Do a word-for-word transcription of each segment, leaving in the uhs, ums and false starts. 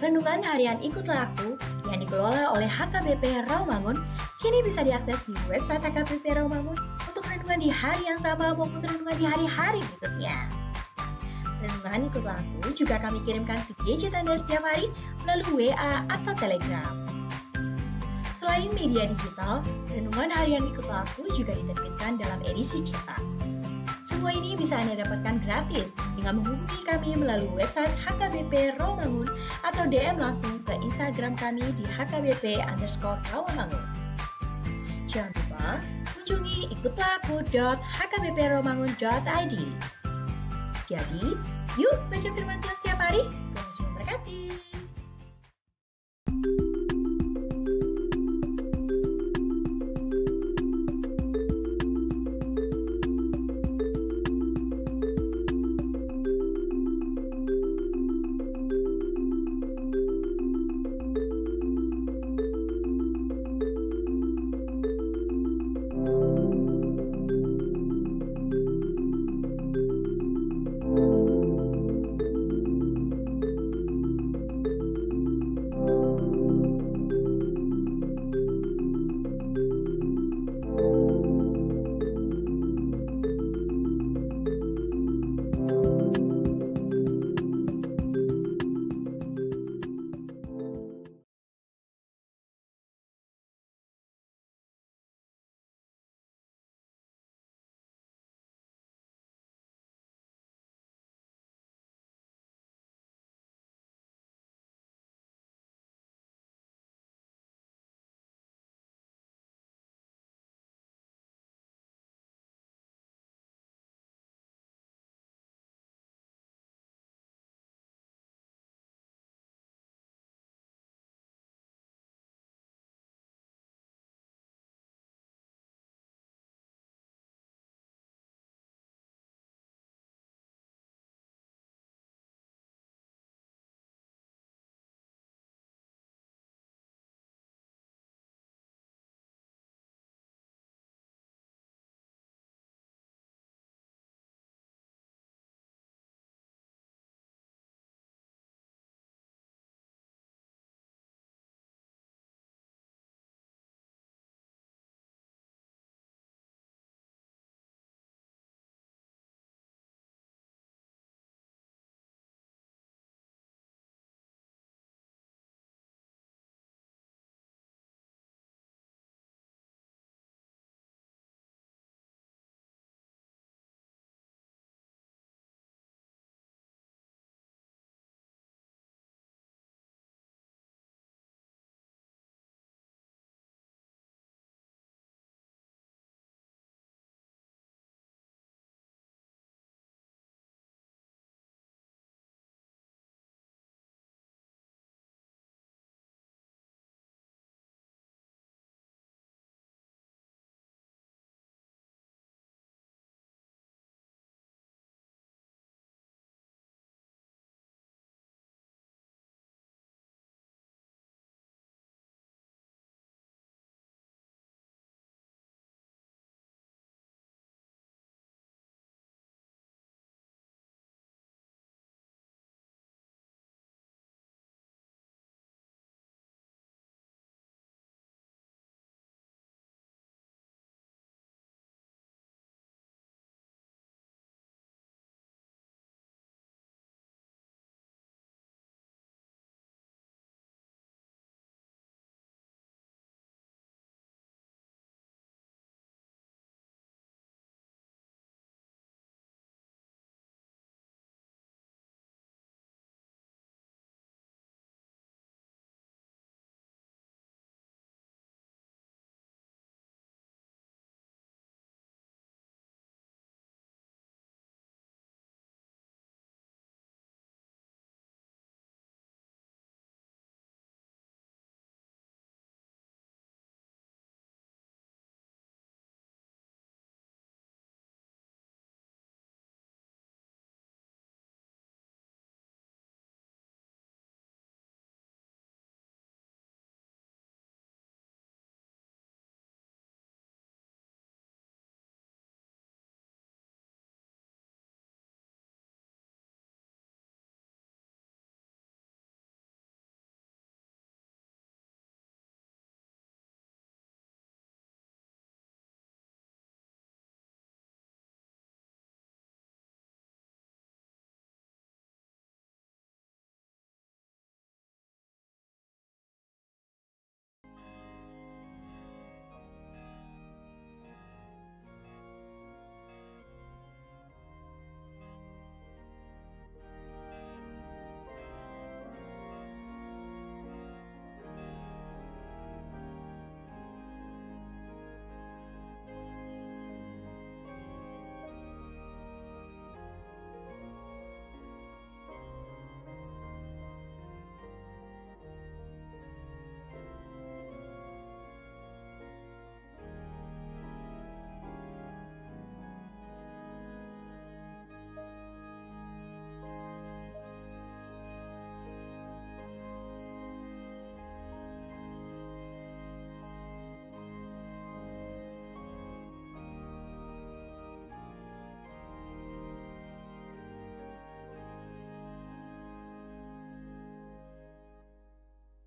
Renungan harian Ikutlah Aku yang dikelola oleh H K B P Rawamangun kini bisa diakses di website H K B P Rawamangun untuk renungan di hari yang sama maupun renungan di hari-hari berikutnya. Renungan Ikutlah Aku juga kami kirimkan ke gadget Anda setiap hari melalui W A atau Telegram. Selain media digital, renungan harian Ikutlah Aku juga diterbitkan dalam edisi cetak. Semua ini bisa Anda dapatkan gratis dengan menghubungi kami melalui website H K B P Rawamangun atau D M langsung ke Instagram kami di H K B P underscore Rawamangun. Jangan lupa kunjungi ikutlah aku dot H K B P rawamangun dot I D. Jadi, yuk baca firman Tuhan setiap hari. Tuhan Yesus memberkati.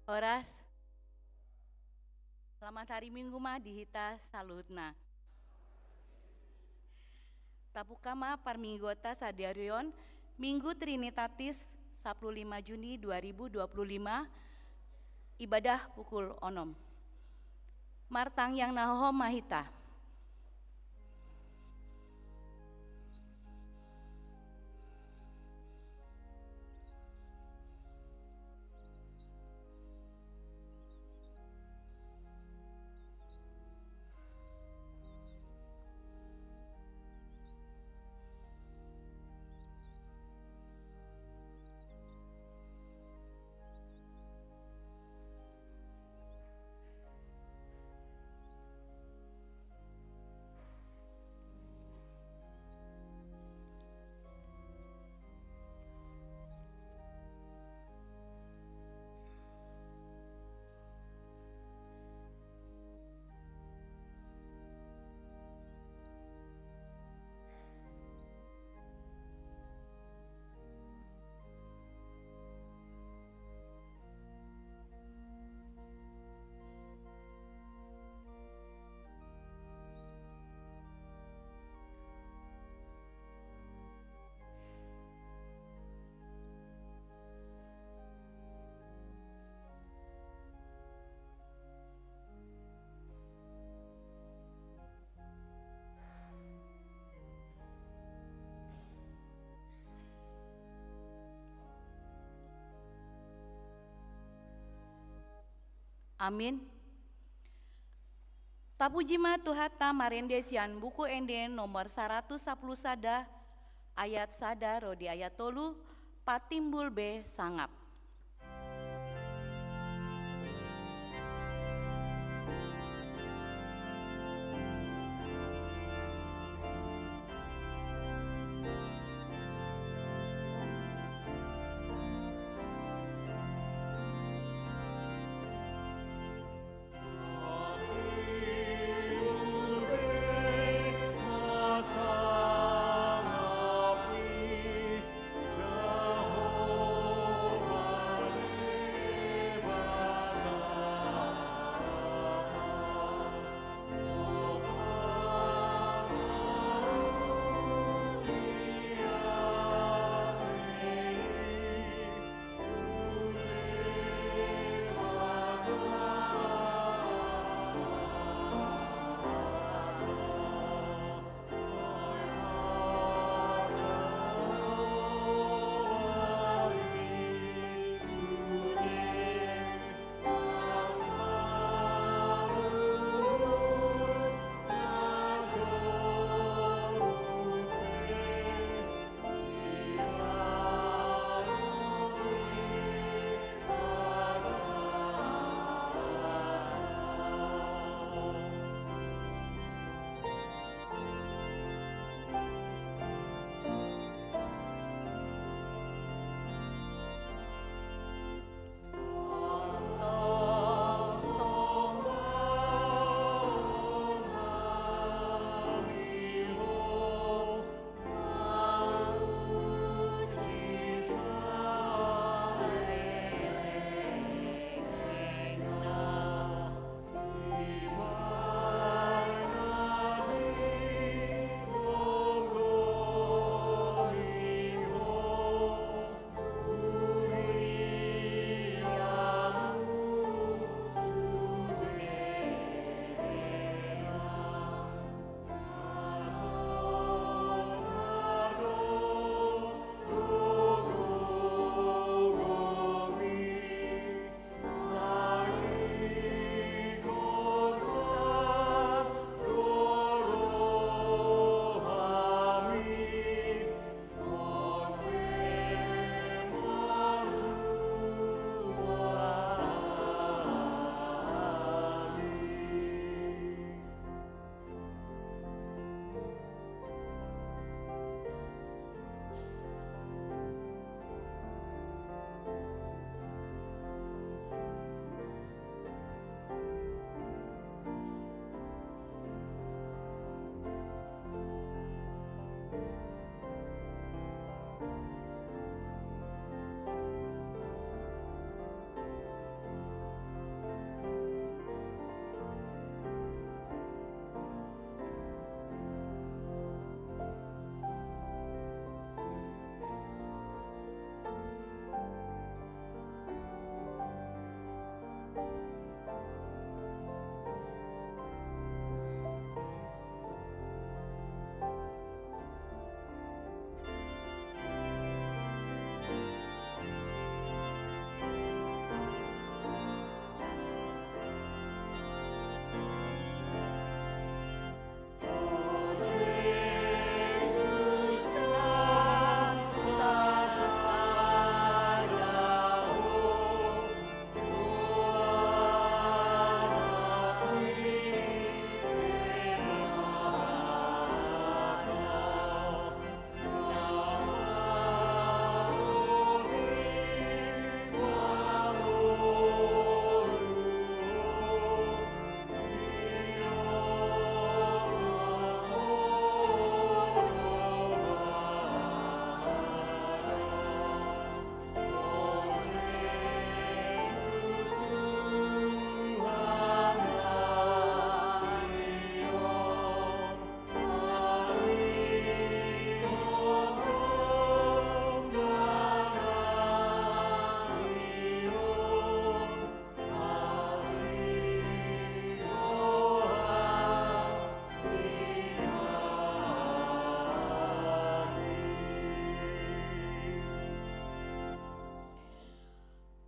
Horas. Selamat hari Minggu ma di hita saluhutna. Tabuka ma parmingguonta sadari on, Minggu Trinitatis, sampulu lima Juni dua ribu dua puluh lima, ibadah pukul onom. Martangiang na hohom ma hita. Amin. Tapuji ma Tuhanta marende sian Buku Ende nomor saratus sampulu sada, ayat sada ro di ayat tolu, patimbul be sangap.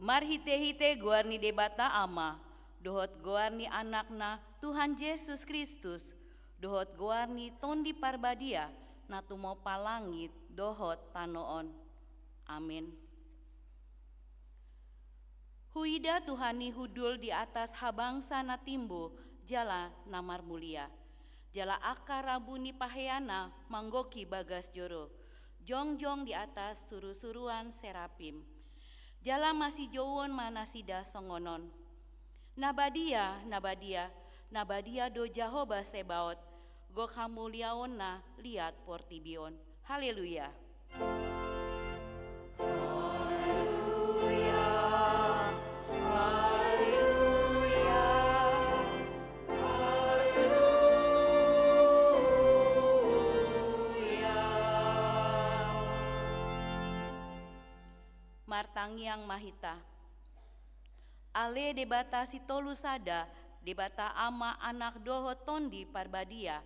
Marhite-hite goar ni Debata Ama, dohot goar ni Anakna, Tuhan Jesus Kristus, dohot goar ni Tondi Parbadia, na tumompa langit dohot tano on. Amin. Huida Tuhan i hundul di atas habangsa na timbo jala na marmulia. Jala angka rambu ni paheana manggohi bagas joro, jongjong di atas suru-suruan serapim. Jala masijouon ma nasida songon on: Na badia, na badia, na badia do Jahowa Sebaot, gok hamuliaonna liat portibi on. Haleluya. Haleluya, haleluya, haleluya. Martangiang ma hita. Ale Debata Sitolu Sada, Debata Ama, Anak dohot Tondi Parbadia,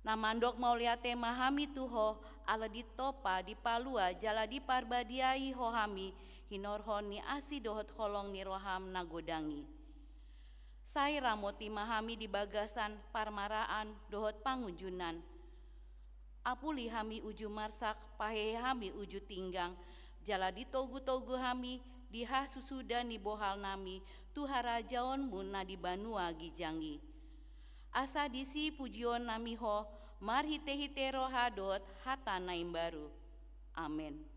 na mandok mauliate ma hami tu Ho, ala ditompa, dipalua jala diparbadiai Ho hami, hinorhon ni asi dohot holong ni roham na godang i. Sai ramoti ma hami di bagasan parmaraan dohot pangunjunan. Apuli hami uju marsak, pahehe hami uju tinggang, jala ditogu-togu hami di hasusuda ni bohalnami tu harajaonmu na di banua ginjang i. Asa disi pujionnami Ho marhite-hite roha dohot hata na imbaru. Amen.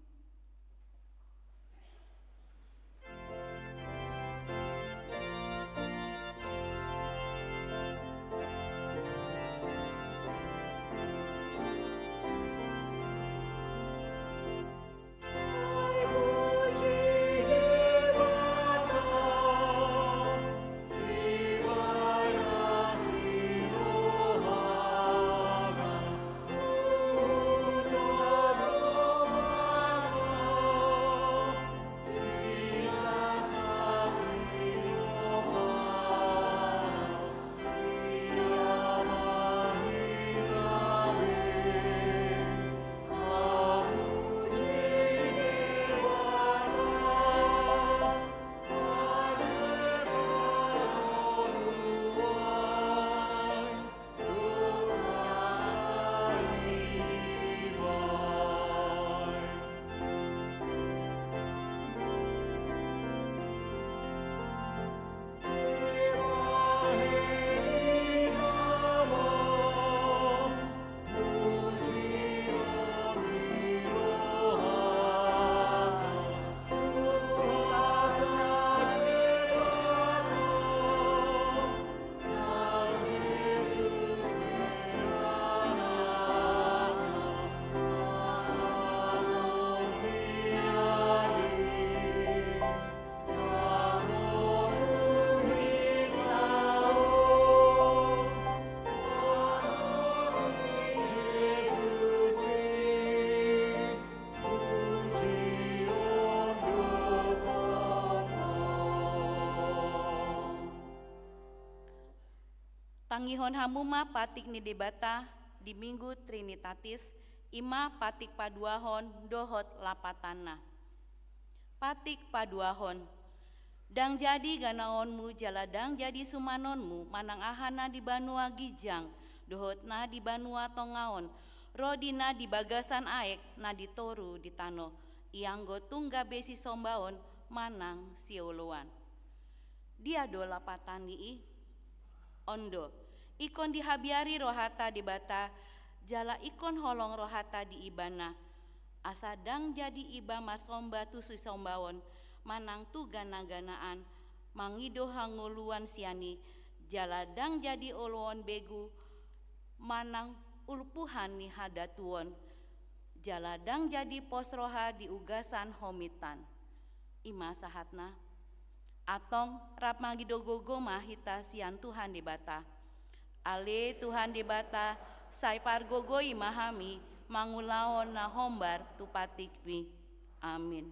Tangihon hamu ma patik ni Debata di Minggu Trinitatis, i ma patik paduahon dohot lapatanna. Patik paduahon. Ndang jadi ganaonmu jala ndang jadi sumanonmu manang aha na di banua ginjang dohot na di banua tonga on, ro di na di bagasan aek na di toru di tano, ianggo tung gabe sisombaon manang sioloan. Dia do lapatan ni i? On do, ingkon dihabiari rohanta Debata, jala ingkon holong rohanta di Ibana, asa ndang jadi iba marsomba tu sisombaon manang tu gana-ganaan, mangido hangoluan sian i, jala ndang jadi oloon begu manang ulpuhan ni hadatuon, jala ndang jadi pos roha di ugasan homitan. I ma sahatna. Antong rap mangido gogo ma hita sian Tuhan Debata. Ale Tuhan Debata, sai pargogoi ma hami mangulahon na hombar tu patikmi. Amin.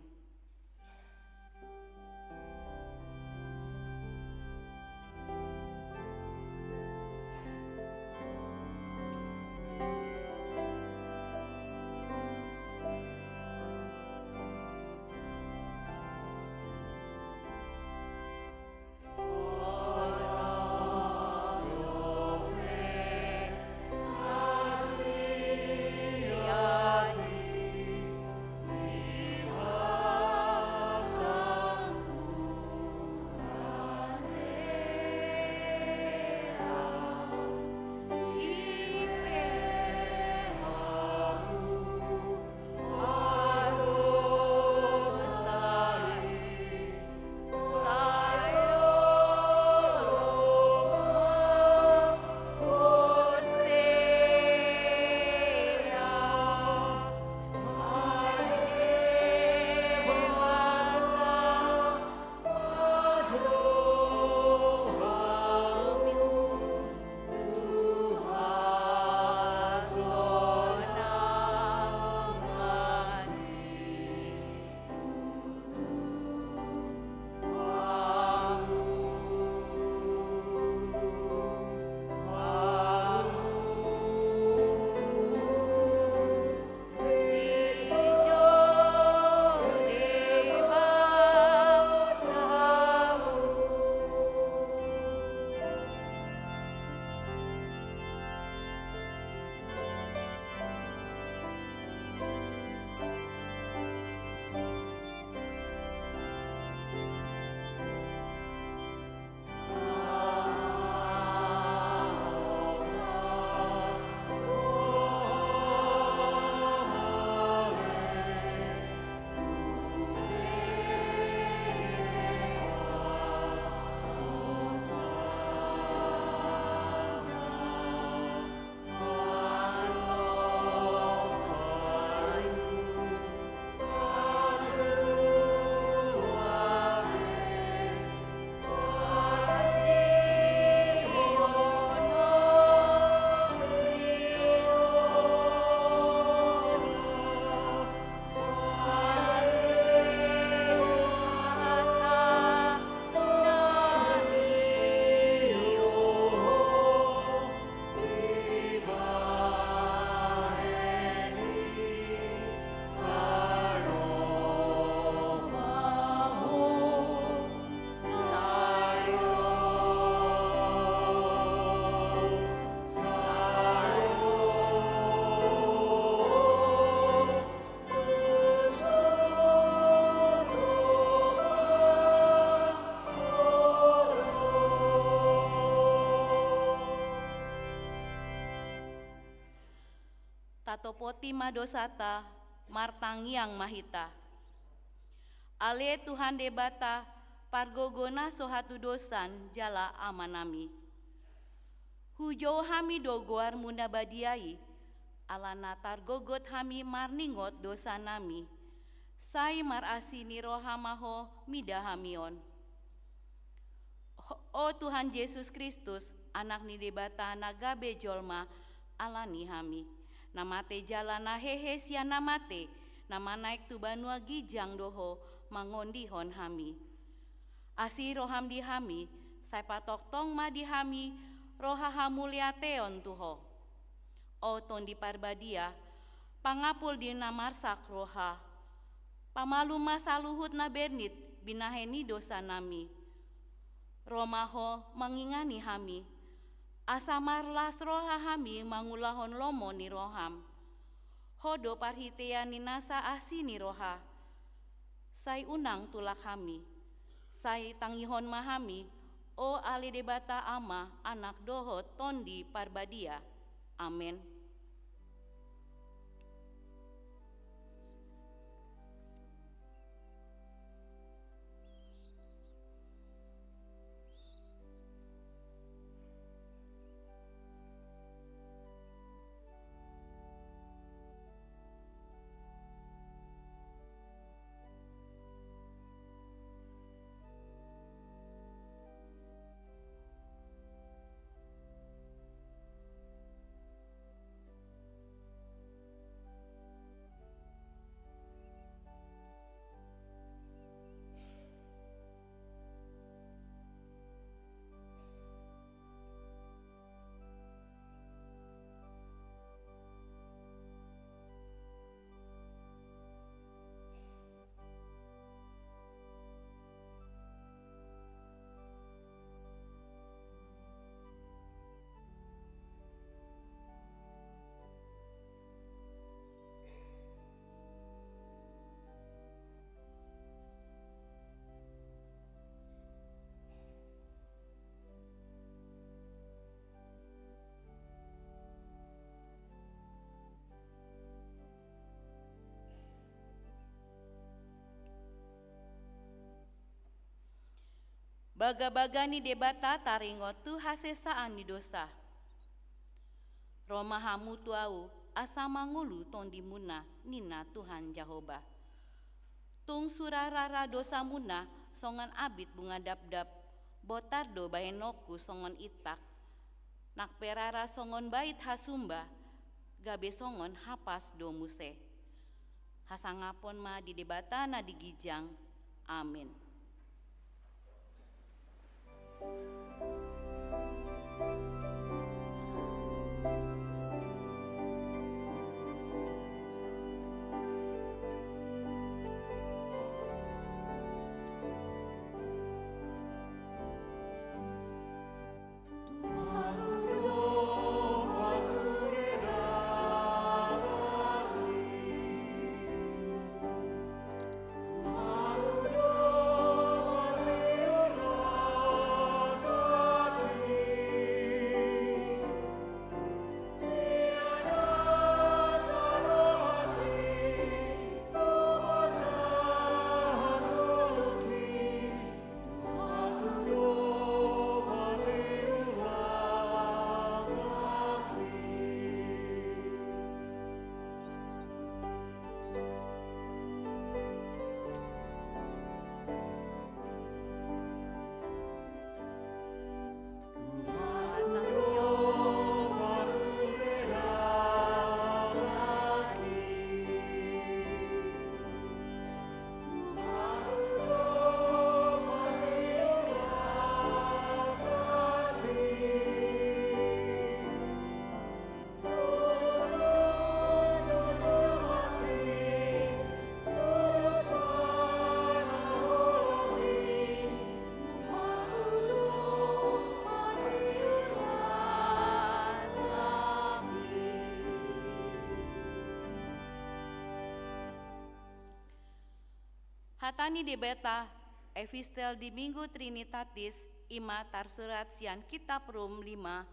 Poti ma dosata, martangiang ma hita. Ale Tuhan Debata, pargogo na so hatudosan jala Amanami. Hujou hami do goarmu na badia i, alana targogot hami marningot dosanami. Sai marasi ni roha ma ho mida hami on. O Tuhan Jesus Kristus, Anak ni Debata na gabe jolma ala ni hami, na mate jala na hehe sian na mate, na manaek tu banua ginjang do ho mangondihon hami. Asi roham di hami, sai patongtong ma di hami roha hamuliateon tu ho. O Tondi Parbadia, pangapul di na marsak roha, pamalum ma saluhut na bernit binahen ni dosanami. Ro ma ho mangingani hami, asa marlas roha hami mangulahon lomo ni roham. Ho do parhitean ni nasa asi ni roha. Sai unang tulak hami, sai tangihon ma hami, o ale Debata Ama, Anak dohot Tondi Parbadia. Amen. Bagabaga ni Debata taringot tu hasesaan ni dosa. Ro ma hamu tu Ahu, asa mangolu tondimuna, ninna Tuhan Jahowa. Tung sura rara dosamuna songon abit bunga dapdap, botar do bahenonku songon intak. Nang pe rara songon bait hasumba, gabe songon hapas do muse. Hasangapon ma di Debata na di ginjang. Amin. Hata ni Debata, epistel di Minggu Trinitatis, i ma tarsurat sian Kitab Rom lima,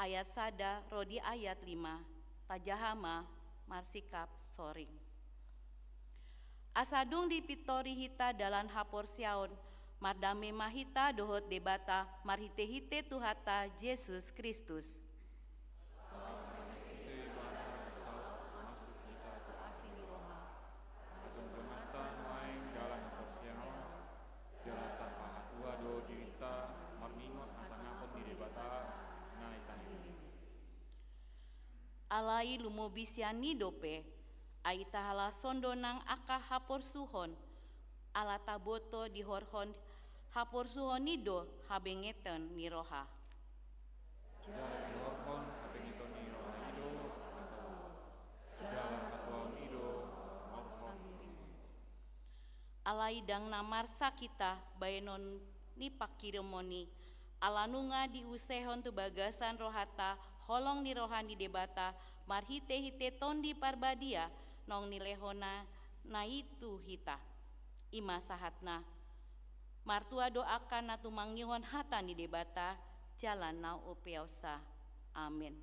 ayat sada ro di ayat lima. Tajaha ma Marsikap soring. Asa dung dipintori hita dalan haporseaon, mardame ma hita dohot Debata marhite-hite Tuhanta Jesus Kristus. Asa marhite-hite Debata saut masuk hita tu asi ni roha. Asa donganta nuaeng dalan haporseaon, jala tarpangatua do dirinta marningot hasangapon ni Debata na i tahirim. Alai lumobi sian i dope, ai tahalashon do nang angka haporsuhon, ala taboto dihorhon haporsuhon i do habengeton ni roha. Jala dihorhon habengeton ni roha i do hatuaon, jala hatuaon i do horhon. Alai ndang na marsak hita baenon ni panghirimon i, ala nunga diusehon tu bagasan rohanta holong ni roha ni Debata marhite-hite Tondi Parbadia naung nilehonna na i tu hita. I ma sahatna. Martua do angka na tumangihon hata ni Debata, jala na umpeopsa. Amen.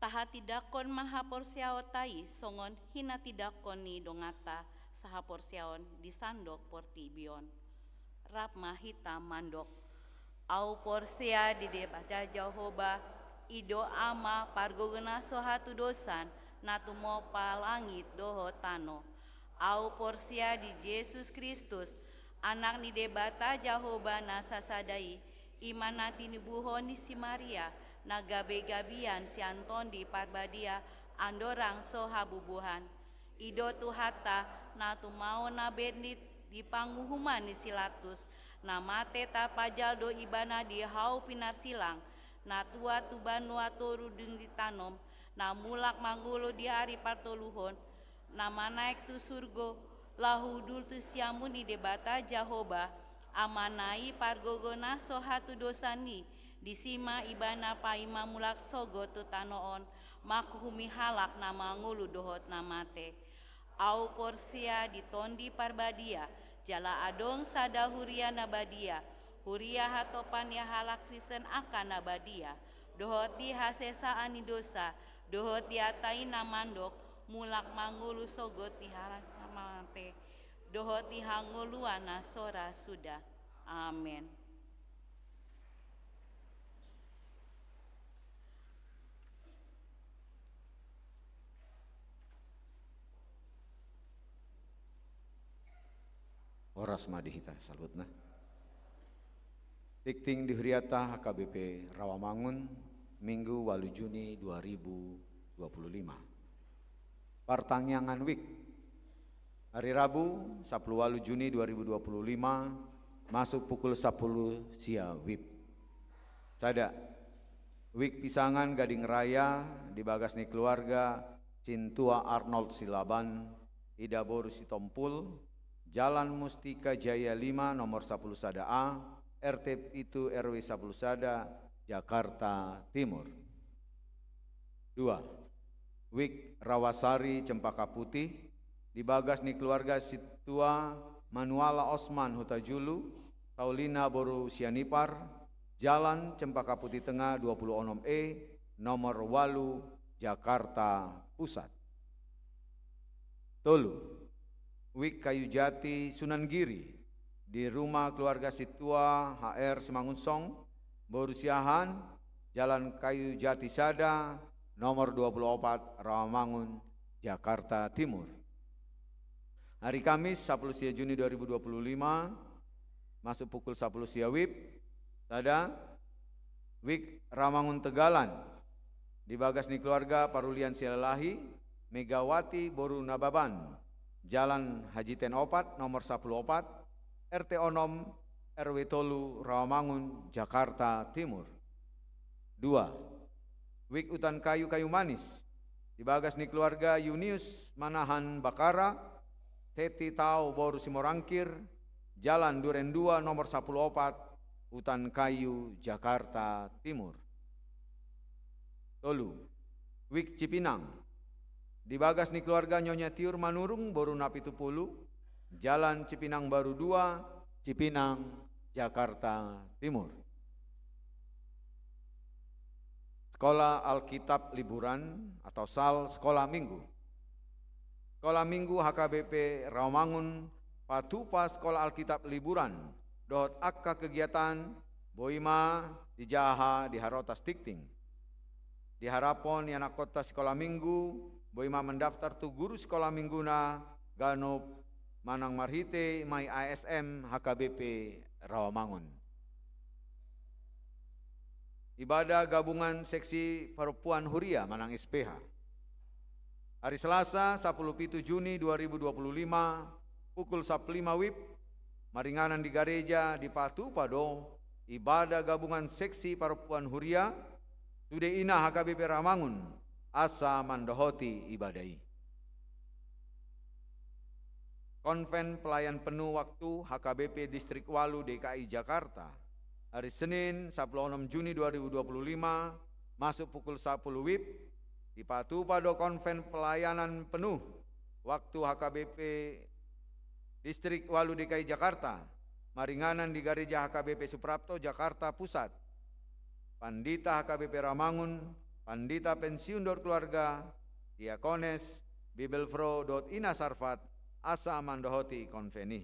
Tahatindangkon ma haporseaonta i songon hinatindangkon ni donganta sahaporseaon di sandok portibi on. Rap ma hita mandok. Ahu porsea di Debata Jahowa, i do Ama pargogo na so hatudosan, na tumompa langit dohot tano. Ahu porsea di Jesus Kristus, Anak ni Debata Jahowa na sasada i, i ma na tinubuhon ni si Maria, na gabe gabian sian Tondi Parbadia, andorang so habubuhan. I do Tuhanta, na tumaon na bendit di panguhuman ni si Latus, na mate tarpajal do Ibana di hau pinarsilang, na tuat tu banua toru dung ditanom, na mulak mangolu di ari partoluhon, na manaek tu surgo, laho hundul tu siamun ni Debata Jahowa, Amana i pargogo na so hatudosan i, disi ma Ibana paima mulak sogot tu tano on, manguhumi halak na mangolu dohot na mate. Ahu porsea di Tondi Parbadia, jala adong sada huria na badia, huria hatopan ni halak Kristen angka na badia, dohot di hasesaan ni dosa, dohot di hata i na mandok, mulak mangolu sogot di halak na mate, dohot di hangoluan na so ra suda. Amen. Horas ma di hita saluhutna. Tingting di huriata H K B P Rawamangun, Minggu, walu Juni dua ribu dua puluh lima. Partangiangan WIB. Ari Rabu, sampulu walu Juni dua ribu dua puluh lima, masuk pukul sampulu sia WIB. Sada. Wijk Pisangan Gading Raya, di bagas ni keluarga Sintua Arnold Silaban, Ida boru Sitompul, Jalan Mustika Jaya lima, nomor sapuluh sada A, R T pitu, R W sapuluh sada, Jakarta Timur. Dua, Wijk Rawasari Cempaka Putih, di bagas ni keluarga Sintua Manuala Osman Hutajulu, Paulina boru Sianipar, Jalan Cempaka Putih Tengah dua puluh onom E, nomor walu, Jakarta Pusat. Tolu, Wijk Kayu Jati Sunan Giri, di rumah keluarga Sintua H R Simangunsong, boru Siahaan, Jalan Kayu Jati sada, nomor dua puluh opat, Rawamangun, Jakarta Timur. Hari Kamis, sapuluh sia Juni dua ribu dua puluh lima, masuk pukul sapuluh sia WIB, sada, Wijk Rawamangun Tegalan, di bagas ni keluarga Parulian Silalahi, Megawati boru Nababan, Jalan Haji Ten opat, nomor sapuluh opat, R T onom, R W tolu, Rawamangun, Jakarta Timur. Dua, Wijk Utan Kayu Kayu Manis, di bagas ni keluarga Yunius Manahan Bakara, Teti Tao boru Simorangkir, Jalan Duren dua, nomor sapuluh opat, Utan Kayu, Jakarta Timur. Tolu, Wijk Cipinang, di bagas ni keluarga Nyonya Tiur Manurung boru Napitupulu, Jalan Cipinang Baru dua, Cipinang, Jakarta Timur. Sekolah Alkitab Liburan atau sal Sekolah Minggu. Sekolah Minggu H K B P Rawamangun patupa Sekolah Alkitab Liburan dohot angka kegiatan boi ma dijaha di haroro Stikting. Diharaphon ianakhonta Sekolah Minggu boi ma mendaftar tu guru Sekolah Mingguna ganup manang marhite My A S M H K B P Rawamangun. Ibadah Gabungan Seksi Parompuan Huria manang S P H. Hari Selasa, sapuluh pitu Juni dua ribu dua puluh lima, pukul sapuluh lima WIB, maringanan di gareja dipatupa do ibadah gabungan seksi parompuan huria, sude ina H K B P Rawamangun, asa mandohoti ibadah i. Konven pelayan penuh waktu H K B P Distrik walu D K I Jakarta, hari Senin, sapuluh onom Juni dua ribu dua puluh lima, masuk pukul sapuluh WIB, dipatupa do konven pelayanan penuh waktu H K B P Distrik walu D K I Jakarta, maringanan di Gareja H K B P Suprapto, Jakarta Pusat. Pandita H K B P Rawamangun, pandita pensiun dohot keluarga, diakones, bibelvrouw dohot ina sarfat, asa mandohoti konven i.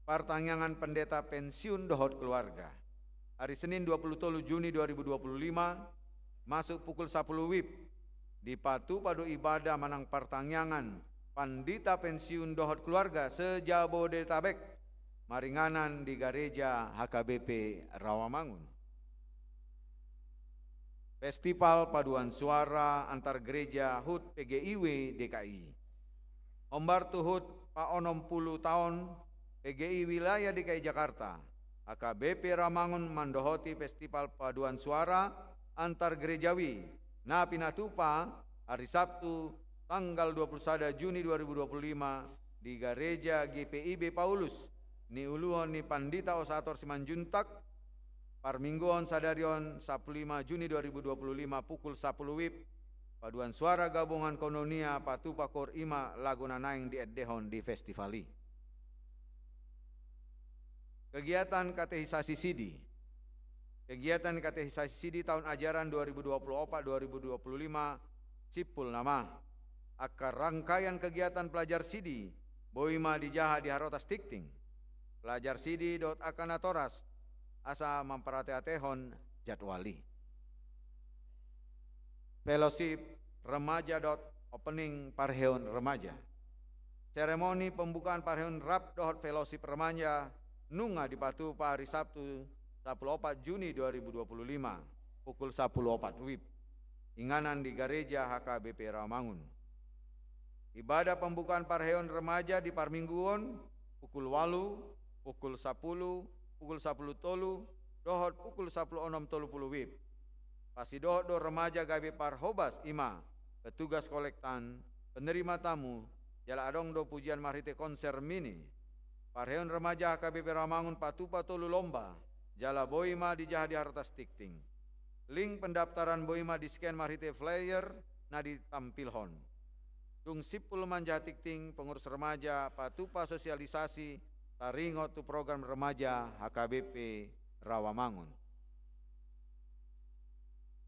Partangiangan pendeta pensiun dohot keluarga. Hari Senin, dua puluh tolu Juni dua ribu dua puluh lima, masuk pukul sapuluh WIB, dipatupa do ibadah manang partangiangan pandita pensiun dohot keluarga se-Jabodetabek, maringanan di Gareja H K B P Rawamangun. Festival Paduan Suara Antar Gereja HUT P G I W D K I. Hombar tu HUT paonom pulu taon P G I Wilayah D K I Jakarta, H K B P Rawamangun mandohoti Festival Paduan Suara Antar Gerejawi, na pinatupa hari Sabtu, tanggal dua puluh sada Juni dua ribu dua puluh lima, di Gareja G P I B Paulus, niuluhon ni Pandita Osator Simanjuntak, parmingguon sadari on, sapuluh lima Juni dua ribu dua puluh lima, pukul sapuluh WIB, paduan suara gabungan koinonia patupa koor, i ma lagu na naeng diendehon di festival i. Kegiatan katekisasi sidi. Kegiatan katekisasi sidi taon ajaran dua ribu dua puluh opat dua ribu dua puluh lima simpul nama. Angka rangkaian kegiatan pelajar sidi boi ma dijaha di haroro Stikting. Pelajar sidi dohot angka natoras asa mamparateatehon jadwal i. Fellowship remaja dohot opening parheon remaja. Seremoni pembukaan parheon rap dohot fellowship remaja nunga dipatupa hari Sabtu, sapuluh opat Juni dua ribu dua puluh lima, pukul sapuluh opat WIB, inganan di Gareja H K B P Rawamangun. Ibadah pembukaan parheon remaja di parmingguon, pukul walu, pukul sapuluh, pukul sapuluh tolu, dohot pukul sapuluh onom tolu puluh WIB. Pasidohot do remaja gabe parhobas, i ma petugas kolektan, penerima tamu, jala adong do pujian marhite konser mini. Parheon remaja HKBP Rawamangun patupa tolu lomba, jala boi ma dijaha di Harotas Tingting. Link pendaftaran boi ma di-scan marhite flyer na ditampilhon. Dung simpul manjaha tingting, pengurus remaja patupa sosialisasi taringot tu program remaja HKBP Rawamangun.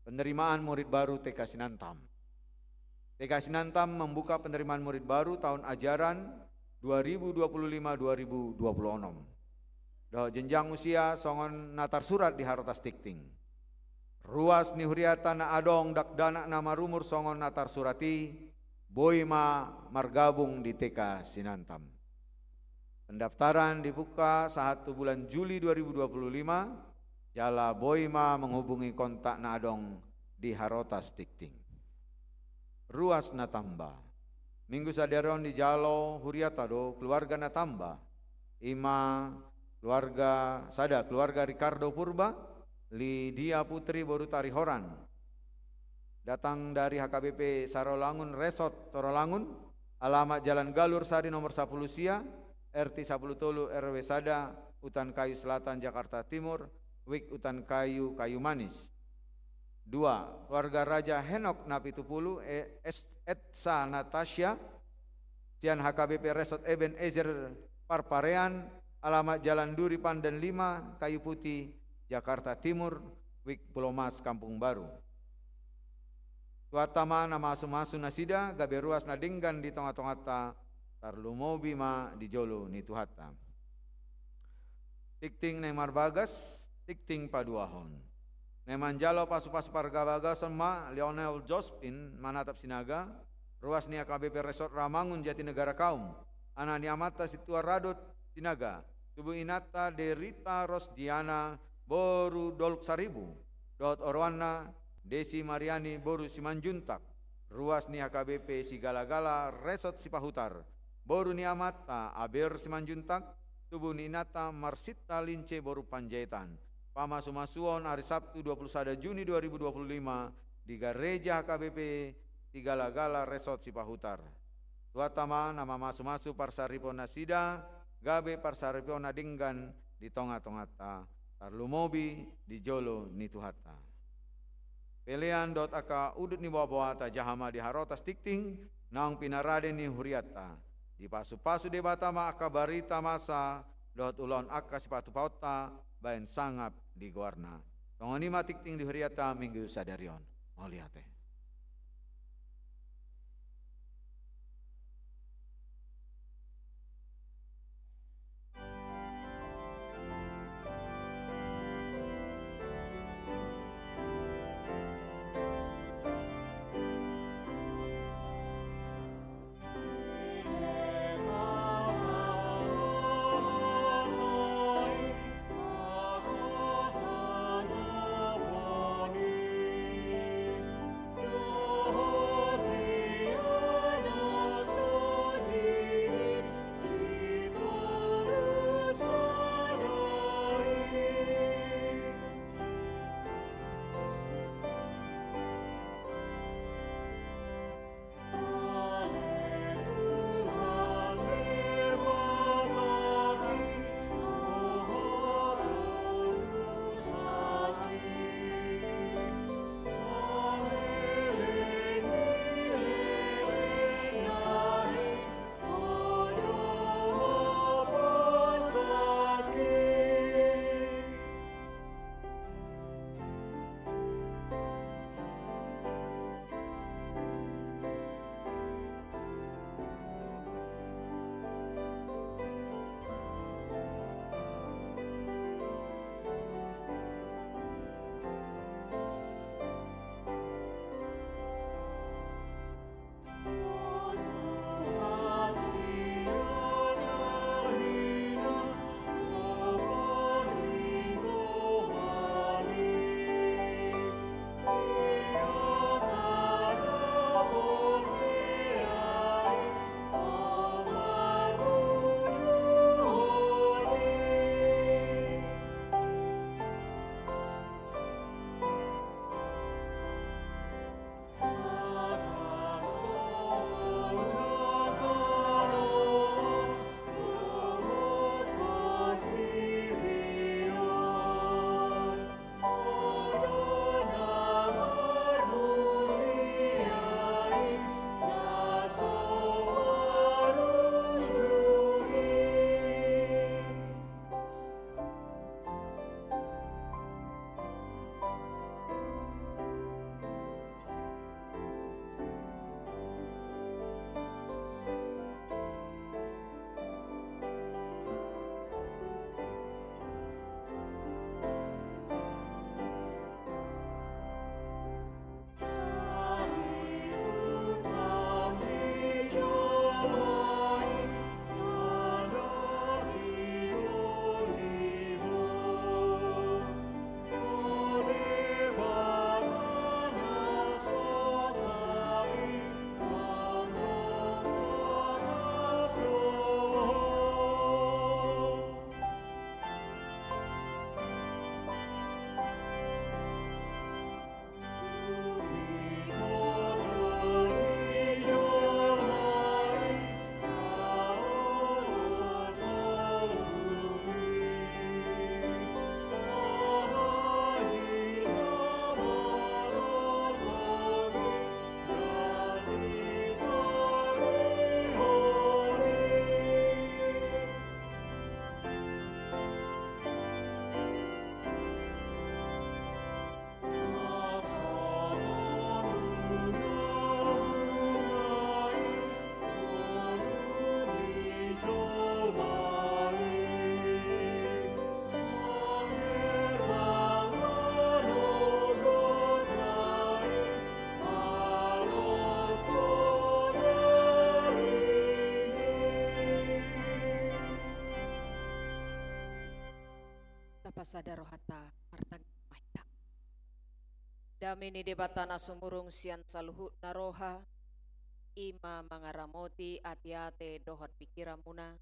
Penerimaan murid baru TK Sinantam. TK Sinantam membuka penerimaan murid baru tahun ajaran dua ribu dua puluh lima dua ribu dua puluh enam. Dohot jenjang usia songon na tarsurat di Harotas Tingting. Ruas ni huriata na adong dakdanak na marumur songon na tarsurat i, boi ma margabung di TK Sinantam. Pendaftaran dibuka sahat tu bulan Juli dua ribu dua puluh lima, jala boi ma menghubungi kontak na adong di Harotas Tingting. Ruas na tamba. Minggu sadari on dijalo huriata do keluarga na tamba. I ma keluarga sada, keluarga Ricardo Purba, Lydia Putri boru Tarihoran. Datang dari HKBP Sarolangun, Resort Sarolangun, alamat Jalan Galur Sari nomor sapuluh sia, RT sapuluh tolu, RW sada, Hutan Kayu Selatan, Jakarta Timur, WIB Hutan Kayu, Kayu Manis. Dua, keluarga Raja Henok Napitupulu, E-, Es-, Etsa Natasha, sian HKBP Resort Ebenezer Parparean, alamat Jalan Duri Pandan lima, Kayu Putih, Jakarta Timur, WIB Pulomas, Kampung Baru. Tuhanta ma na mamasu-masu nasida, gabe ruas na denggan di tonga-tonganta, tarlumobi ma di jolo ni Tuhanta. Tingting na marbagas, tingting paduahon. Na manjalo pasu-pasu parbagason ma Lionel Jospin Manatap Sinaga, ruas ni HKBP Resort Rawamangun Jatinegara Kaum, anak ni amanta Sintua Radot Sinaga, tubu ni inanta Derita Rosdiana boru Doluk Saribu, dohot oroanna Desi Mariani boru Simanjuntak, ruas ni HKBP Sigala-gala Resort Sipahutar, boru ni amanta Aber Simanjuntak, tubu ni inanta Marsinta Lince boru Panjaitan. Pamasu-masuon ari Sabtu dua puluh sada Juni dua ribu dua puluh lima di gareja HKBP Sigala-gala Resort Sipahutar. Tuhanta ma na mamasu-masu parsaripeon nasida, gabe parsaripeon na denggan di tonga-tonganta, tarlumobi di jolo ni Tuhanta. Pelean dohot angka udut ni boa-boa tajaha ma di Harotas Tingting, naung pinarade ni hurianta. Dipasu-pasu Debata ma angka barita masa, dohot ulaon angka sipatupaonta, baen sangap di goarna. Songon i ma tingting di hurianta minggu sadari on. Mauliate. Sada rohanta martangiang ma hita. Dame ni Debata na sumurung sian saluhutna roha, i ma mangaramoti ateate dohot pingkiranmuna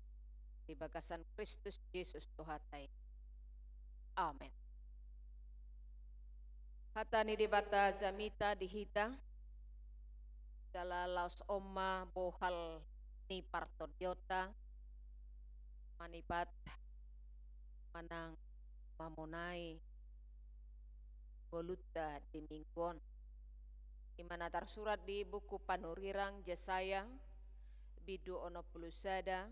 di bagasan Kristus Jesus Tuhanta i. Amen. Hata ni Debata jamita di hita, jala laos on ma bohal ni partondionta, manipat manang mamonai ngolunta di minggu on. I ma na tarsurat di buku panurirang Jesaya, bindu onom pulu sada,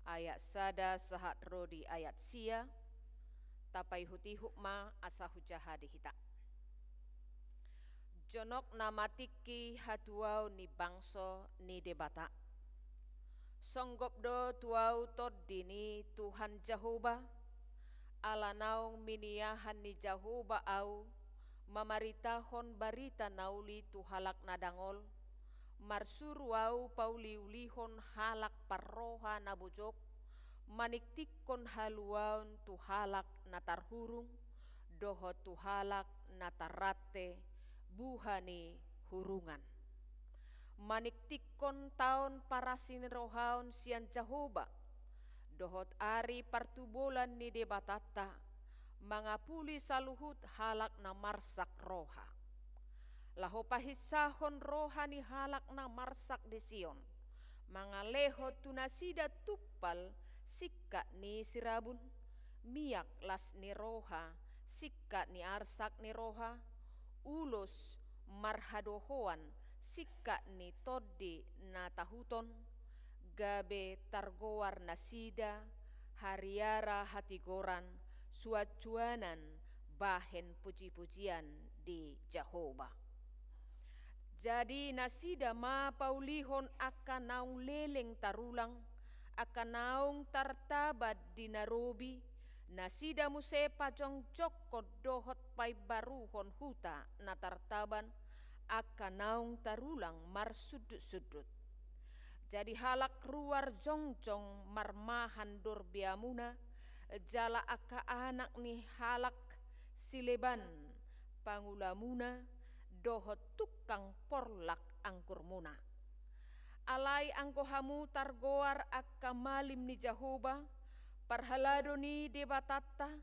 ayat sada sahat ro di ayat sia, tapaihut-ihut ma asa hujaha di hita. Jonok nama tingki hatuaon ni bangso ni Debata. Songgop do tu ahu tondi ni Tuhan Jahowa, ala naung miniahan ni Jahowa ahu, mamaritahon barita na uli tu halak na dangol, marsuru ahu pauliulihon halak parroha na bojok, maningtingkon haluaon tu halak na tarhurung, dohot tu halak na tarrante buha ni hurungan. Maningtingkon taon parasinirohaon sian Jahowa, dohot ari partubolan ni Debatanta, mangapuli saluhut halak na marsak roha. Laho pahinsahon roha ni halak na marsak di Sion, mangalehon tu nasida tumpal singkat ni sirabun, miak las ni roha singkat ni arsak ni roha, ulos marhadohoan singkat ni tondi na tahuton, gabe targoar nasida hariara hatigoran, suansuanan bahen pujipujian di Jahowa. Jadi nasida ma paulihon angka naung leleng tarulang, angka naung tartaban di na robi, nasida muse pajongjongkon dohot paimbaruhon huta na tartaban, angka naung tarulang marsundutsundut. Jadi halak ruar jongjong marmahan dorbeamuna, jala angka anak ni halak sileban pangulamuna, dohot tukang porlak anggurmuna. Alai anggo hamu targoar angka malim ni Jahowa, parhalado ni Debatanta,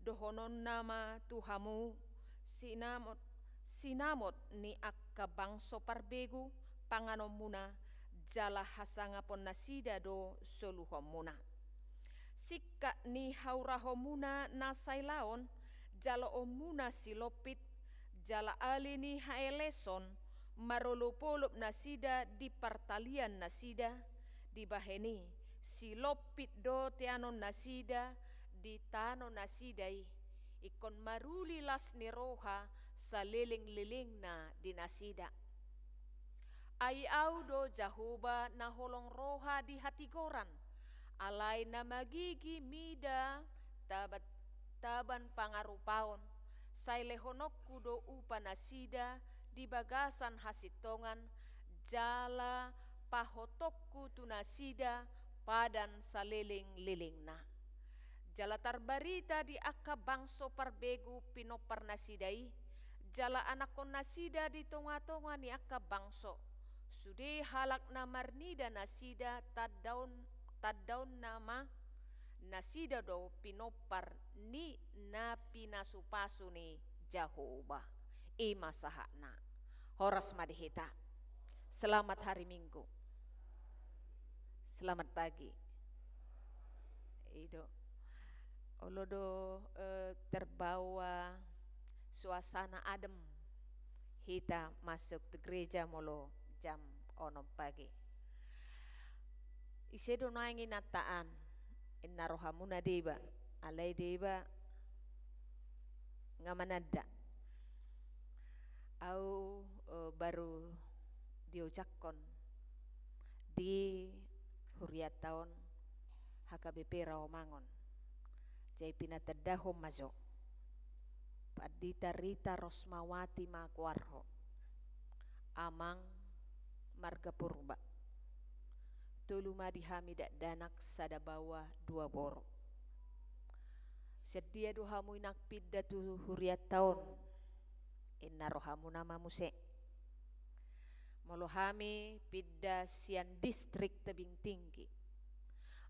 dohononna ma tu hamu sinamot, sinamot ni angka bangso parbegu panganonmuna, jala hasangapon nasida do soluhonmuna. Singkat ni haurahonmuna na sailaon, jaloonmuna silompit, jala ali ni haeleson, marolopolop nasida di partalian nasida, dibahen i, silompit do teanon nasida di tano nasida i, ingkon maruli las ni roha salelenglelengna di nasida. Ai ahu do Jahowa na holong roha di hatigoran, alai na magigi mida taban, taban pangarupaon, sai lehononku do upa nasida di bagasan hasintongan, jala pahotonku tu nasida padan salelenglelengna. Jala tarbarita di angka bangso parbegu pinompar nasida i, jala anakkon nasida di tongatonga ni angka bangso. Sude halak na marnida nasida tandaon, tandaonna ma nasida do pinompar ni na pinasupasu ni Jahowa. I ma sahatna. Horas ma di hita. Selamat hari Minggu. Selamat pagi. I do. Olo do, eh, terbawa suasana adem hita masuk tu gereja molo jam onom pagi. Ise do naeng inanta an, inna rohamuna deba, alai deba nga mananda. Au, eh, baru diojakkon di hurianta on H K B P Rawamangun. Jadi pinatandahon ma jo. Pandita Rita Rosmawati ma goarhu. Amang marga Purba. Tolu ma di hami dakdanak, sada baoa dua boru. Sian dia do hamu inang pinda tu hurianta on? Inna rohamuna ma muse. Molo hami pinda sian distrik Tebing Tinggi.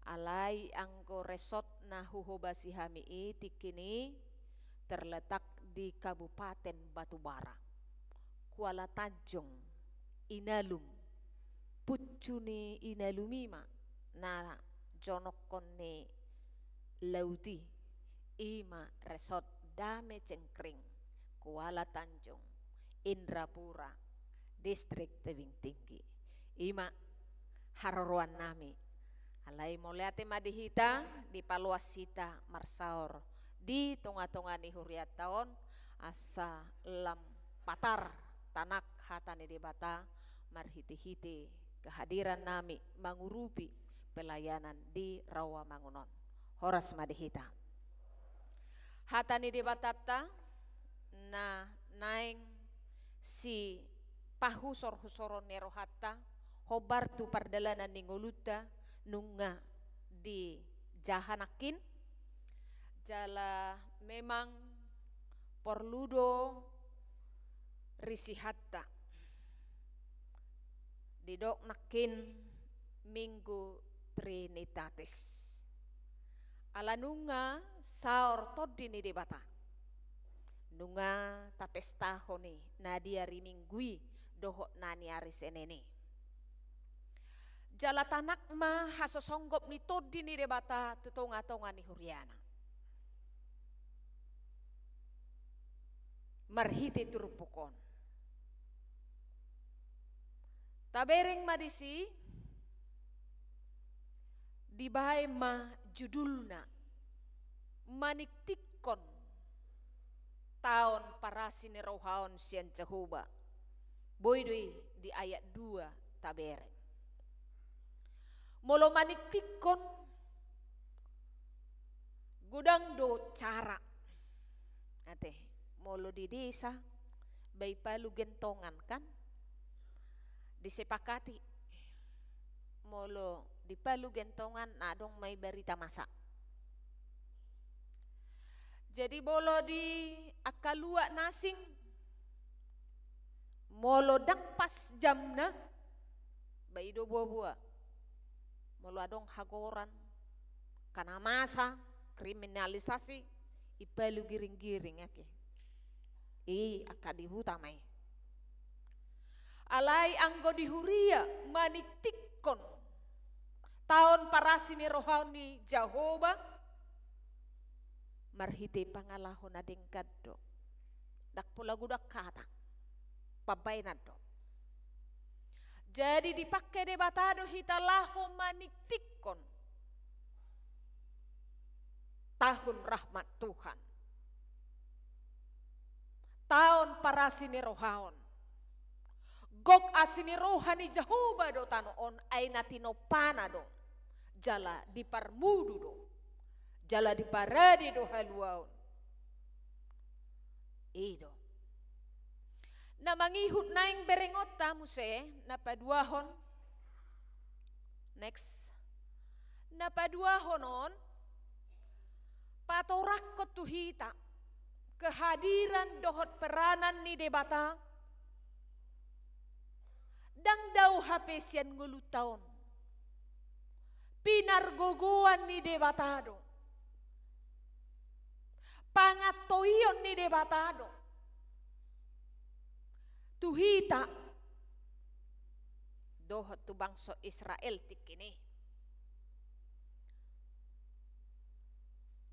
Alai anggo resort na huhobasi hami i tingki i terletak di Kabupaten Batubara, Kuala Tanjung, Inalum. Puncu ni Inalum i ma na jonokkon ni laut i, i ma Resort Dame Cengkring, Kuala Tanjung, Indrapura, Distrik Tebing Tinggi. I ma haroroan nami. Alai mauliate ma di hita, dipaloas hita marsaor di tonga-tonga ni hurianta on, asa lam patar tanak hata ni Debata marhite-hite kehadiran nami mangurupi pelayanan di Rawamangun on. Horas ma di hita. Hata ni Debatanta na naeng sipahusor-husoron ni rohanta, hombar tu pardalanan ni ngolunta, nunga dijaha nangkin, jala memang porlu do risihanta. Didok nangkin Minggu Trinitatis. Ala nunga saor Tondi ni Debata. Nunga tapestahon i na di ari Minggu i dohot na ni ari Senen i. Jala tanak ma hasosonggop ni Tondi ni Debata tu tonga-tonga ni huriana. Marhite turpuk on. Tabereng ma disi, dibaen ma judulna, Maningtingkon taon parasi ni roha on sian Jahowa. Boi do i di ayat dua tabereng. Molo maningtingkon, godang do cara. Ate, molo di desa, bai palu gentongan kan? Disepakati. Molo dipalu gentongan, na adong ma i barita masa. Jadi molo di angka luat na asing, molo ndang pas jamna, bai do boa-boa. Molo adong hagoran, angka na masa, kriminalisasi, ipalu giring-giring ake. I angka di huta ma i. Alai anggo di huria maningtingkon taon parasi ni roha on ni Jahowa, marhite pangalaho na denggan do. Ndang pola godang hata, pambaenan do. Jadi dipangke Debata do hita laho maningtingkon tahun rahmat Tuhan. Taon parasi ni roha on. Gok asi ni roha ni Jahowa do tano on, ai na tinompana do. Jala diparmudu do. Jala diparade do haluaon. I do. Na mangihut naeng berengonta muse, na paduahon. Next. Na paduahon on, patorangkon tu hita kehadiran dohot peranan ni Debata, ndang dao hape sian ngolunta on. Pinargogoan ni Debata do. Pangantoion ni Debata do. Tu hita dohot tu bangso Israel tingki i.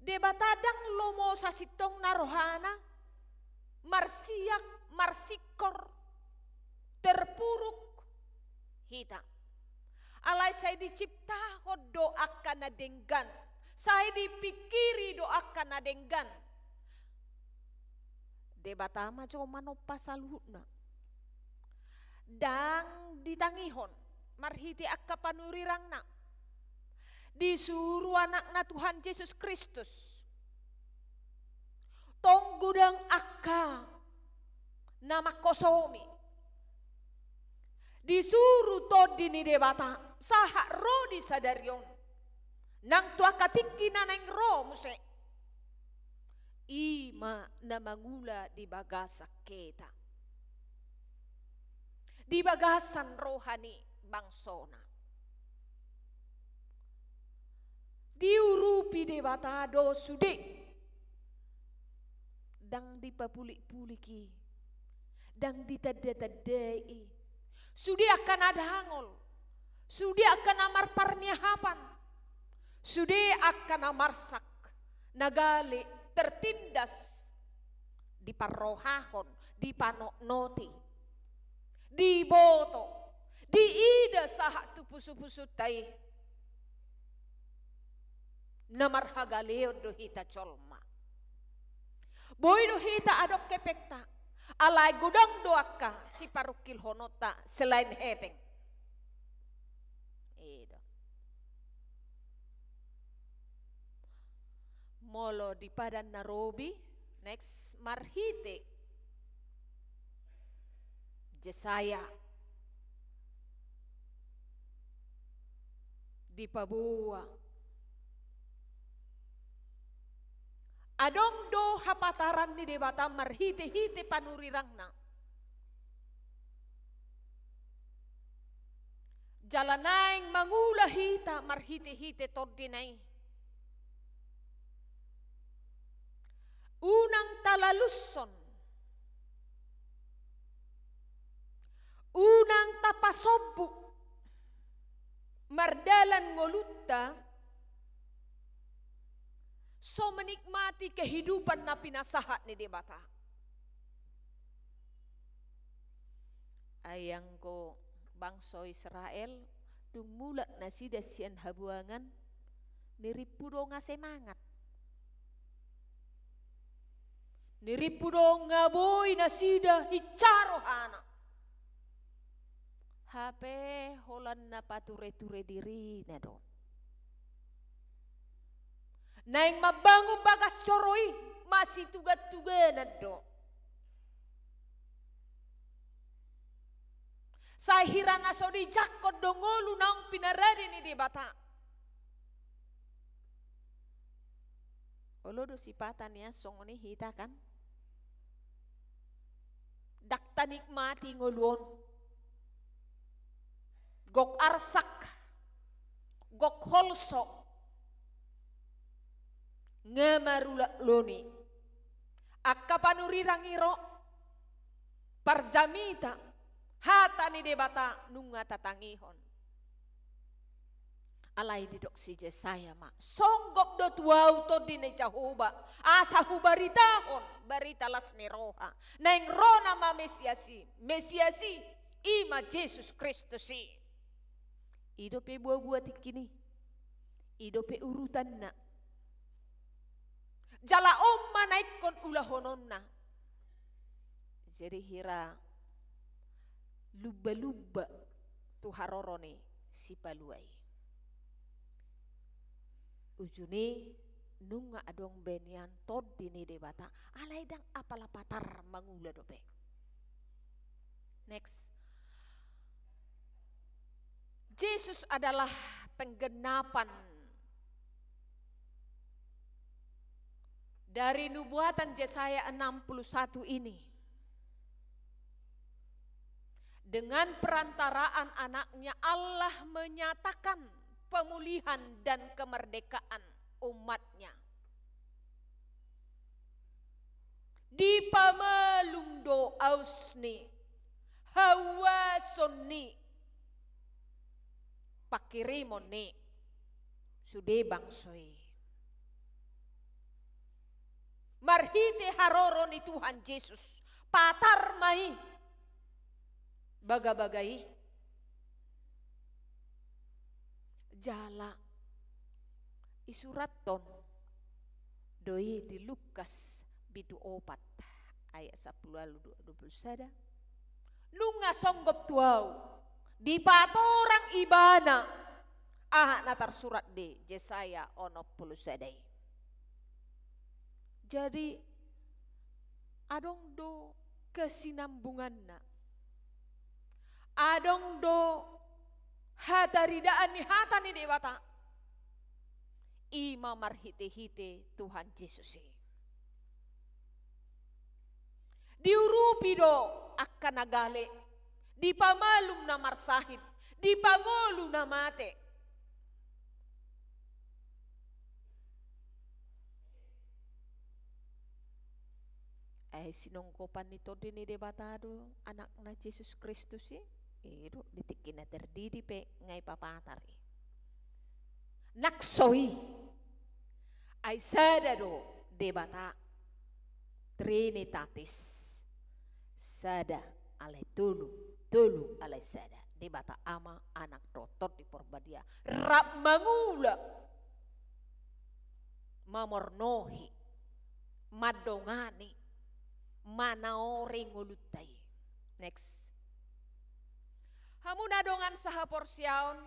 Debata ndang lomo sasintongna rohana, marsiak, marsingkor, terpuruk hita. Alai sai diciptahon do angka na denggan, sai dipingkiri do angka na denggan. Debata ma jo manompa saluhutna. Ndang ditangihon marhite angka panurirangna. Disuru anakna Tuhan Jesus Kristus. Tong godang angka na mangkosomi. Disuru Tondi ni Debata sahat ro di sadari on. Nang tu angka tingki na naeng ro muse. I ma na mangula di bagasan hita, di bagasan roha ni bangsona. Diurupi Debata do sude. Ndang dipapulik-pulik i, ndang ditanda-tandai i. Sude angka na dangol, sude angka na marparniahapan, sude angka na marsak, na gale tertindas, diparrohahon, dipanotnoti, diboto, diida sahat tu pusu-pusunta i. Na marhagaleon do hita jolma. Boi do hita adong hepengta, alai godang do angka siparungkilhononta selain hepeng. I do. Molo di Padan na Robi, next, marhite Jesaya dipaboa. Adong do hapataran ni Debata marhite-hite panurirangna. Jala naeng mangula hita marhite-hite tondina i. Unang talalushon, unang tapasombu mardalan ngolunta so menikmati kehidupan na pinasahat ni Debata. Ai anggo bangso Israel, dung mulak nasida sian habuangan, nirimpu do nga semangat. Nirimpu do nga boi nasida hinsa rohana. Hape holan na pature-ture dirina do. Naeng mambangun bagas joro i masitugan-tuganan do. Sai hira na so dijangkon do ngolu naung pinarade ni Debata. Olo do sipata nian songon i hita kan? Ndang tanikmati ngolu on. Gok arsak, gok holso, nga marulak loni. Angka panurirang i ro, parjamita, hata ni Debata nunga tatangihon. Alai didok si Jesaya ma, songgop do tu ahu Tondi ni Jahowa, asa hubaritahon barita las ni roha. Naeng ro nama Mesias i, Mesias i, i ma Jesus Kristus i. I dope buabua tingki i, i dope urutanna. Jala on ma na ingkon ulahononna. Jadi hira lumba-lumba tu haroro ni Sipalua i. Ujungna nunga adong be nian Tondi ni Debata, alai ndang apala patar mangula dope. Next. Jesus adalah penggenapan dari nubuatan Yesaya enam puluh satu ini. Dengan perantaraan Anaknya, Allah menyatakan pemulihan dan kemerdekaan umat-Nya. Dipamalum do aus ni, hauason ni, pangkirimon ni sude bangso i. Marhite haroro ni Tuhan Jesus, patar ma i bagabaga i. Jala isurathon do i di Lukas bindu opat ayat sampulu ualu, dua pulu sada. Nunga songgop tu ahu, dipatorang Ibana aha na tarsurat di Jesaya onom pulu sada i. Jadi adong do kesinambunganna. Adong do hataridaan ni hata ni Debata. I ma marhite-hite Tuhan Jesus i. Diurupi do angka na gale, dipamalum na marsahit, dipangolu na mate. Ai sinongkopan ni Tondi ni Debata do Anakna Jesus Kristus i. I do di tingki na tardidi pe nga ipapatar i. Nang so i, ai sada do Debata, Trinitatis, sada alai tolu, tolu alai sada, Debata Ama, Anak dohot Tondi Porbadia, rap mangula, mamornohi, mandongani, manaori ngolunta i. Next. Hamu na dongan sahaporseaon,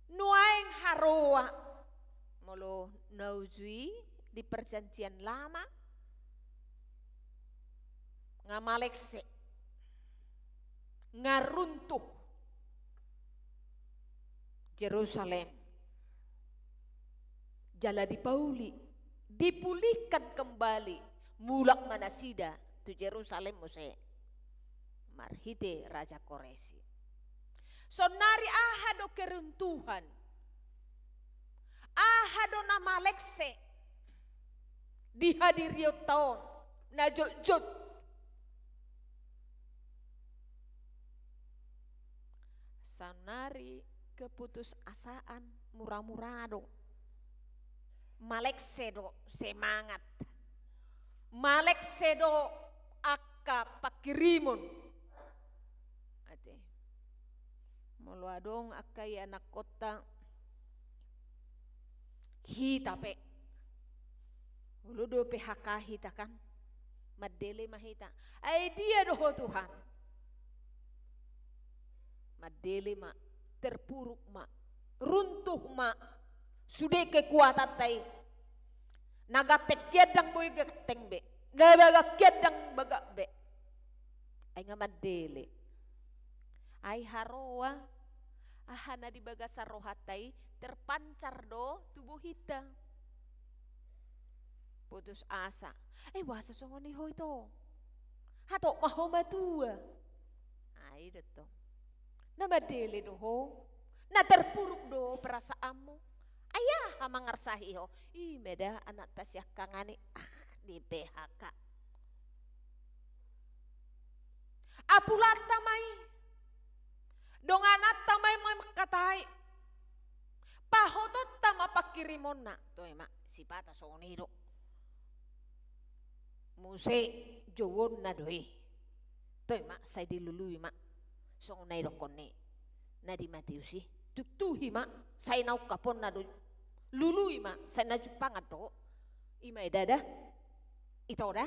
nuaeng haroa, molo na uju i di Perjanjian Lama, nga malekse, nga runtuh Jerusalem. Jala dipauli, dipulihkan kembali, mulak ma nasida tu Jerusalem muse marhite Raja Koresi. Saonnari aha do keruntuhan? Aha do na malekse di hadirionta on, na jotjot? Saonnari keputusasaan, mura-mura do. Malekse do semangat. Malekse do angka pangkirimon. Ate. Molo adong angka ianakkonta, hita pe, olo do P H K hita kan, mandele ma hita. Ai dia do ho Tuhan? Mandele ma, terpuruk ma, runtuh ma, sude kekuatanta i. Na ganteng hian ndang boi ganteng be, na bagak hian ndang bagak be. Ai nga mandele. Ai haroa, aha na di bagasan rohanta i terpancar do tu bohinta. Putus asa. Eh, boasa songon i ho ito? Hatop ma ho matua. Ai do tong. Na mandele do ho? Na terpuruk do perasaanmu? Ai aha mangarsahi ho? I ma da anakta siangkangan i, ah, di P H K. Apulanta ma i, dongananta ma i mangkatai, pahotonta ma pangkirimonna. Toe ma, sipata songon i do. Muse jouonna do i. Toe ma, sai dilului ma. Songon na idokkon ni na di Matius i. Tuktuhi ma, sai na ungkaponna do. Lului ma, sai na jumpangan do. I ma i da da. Ito da.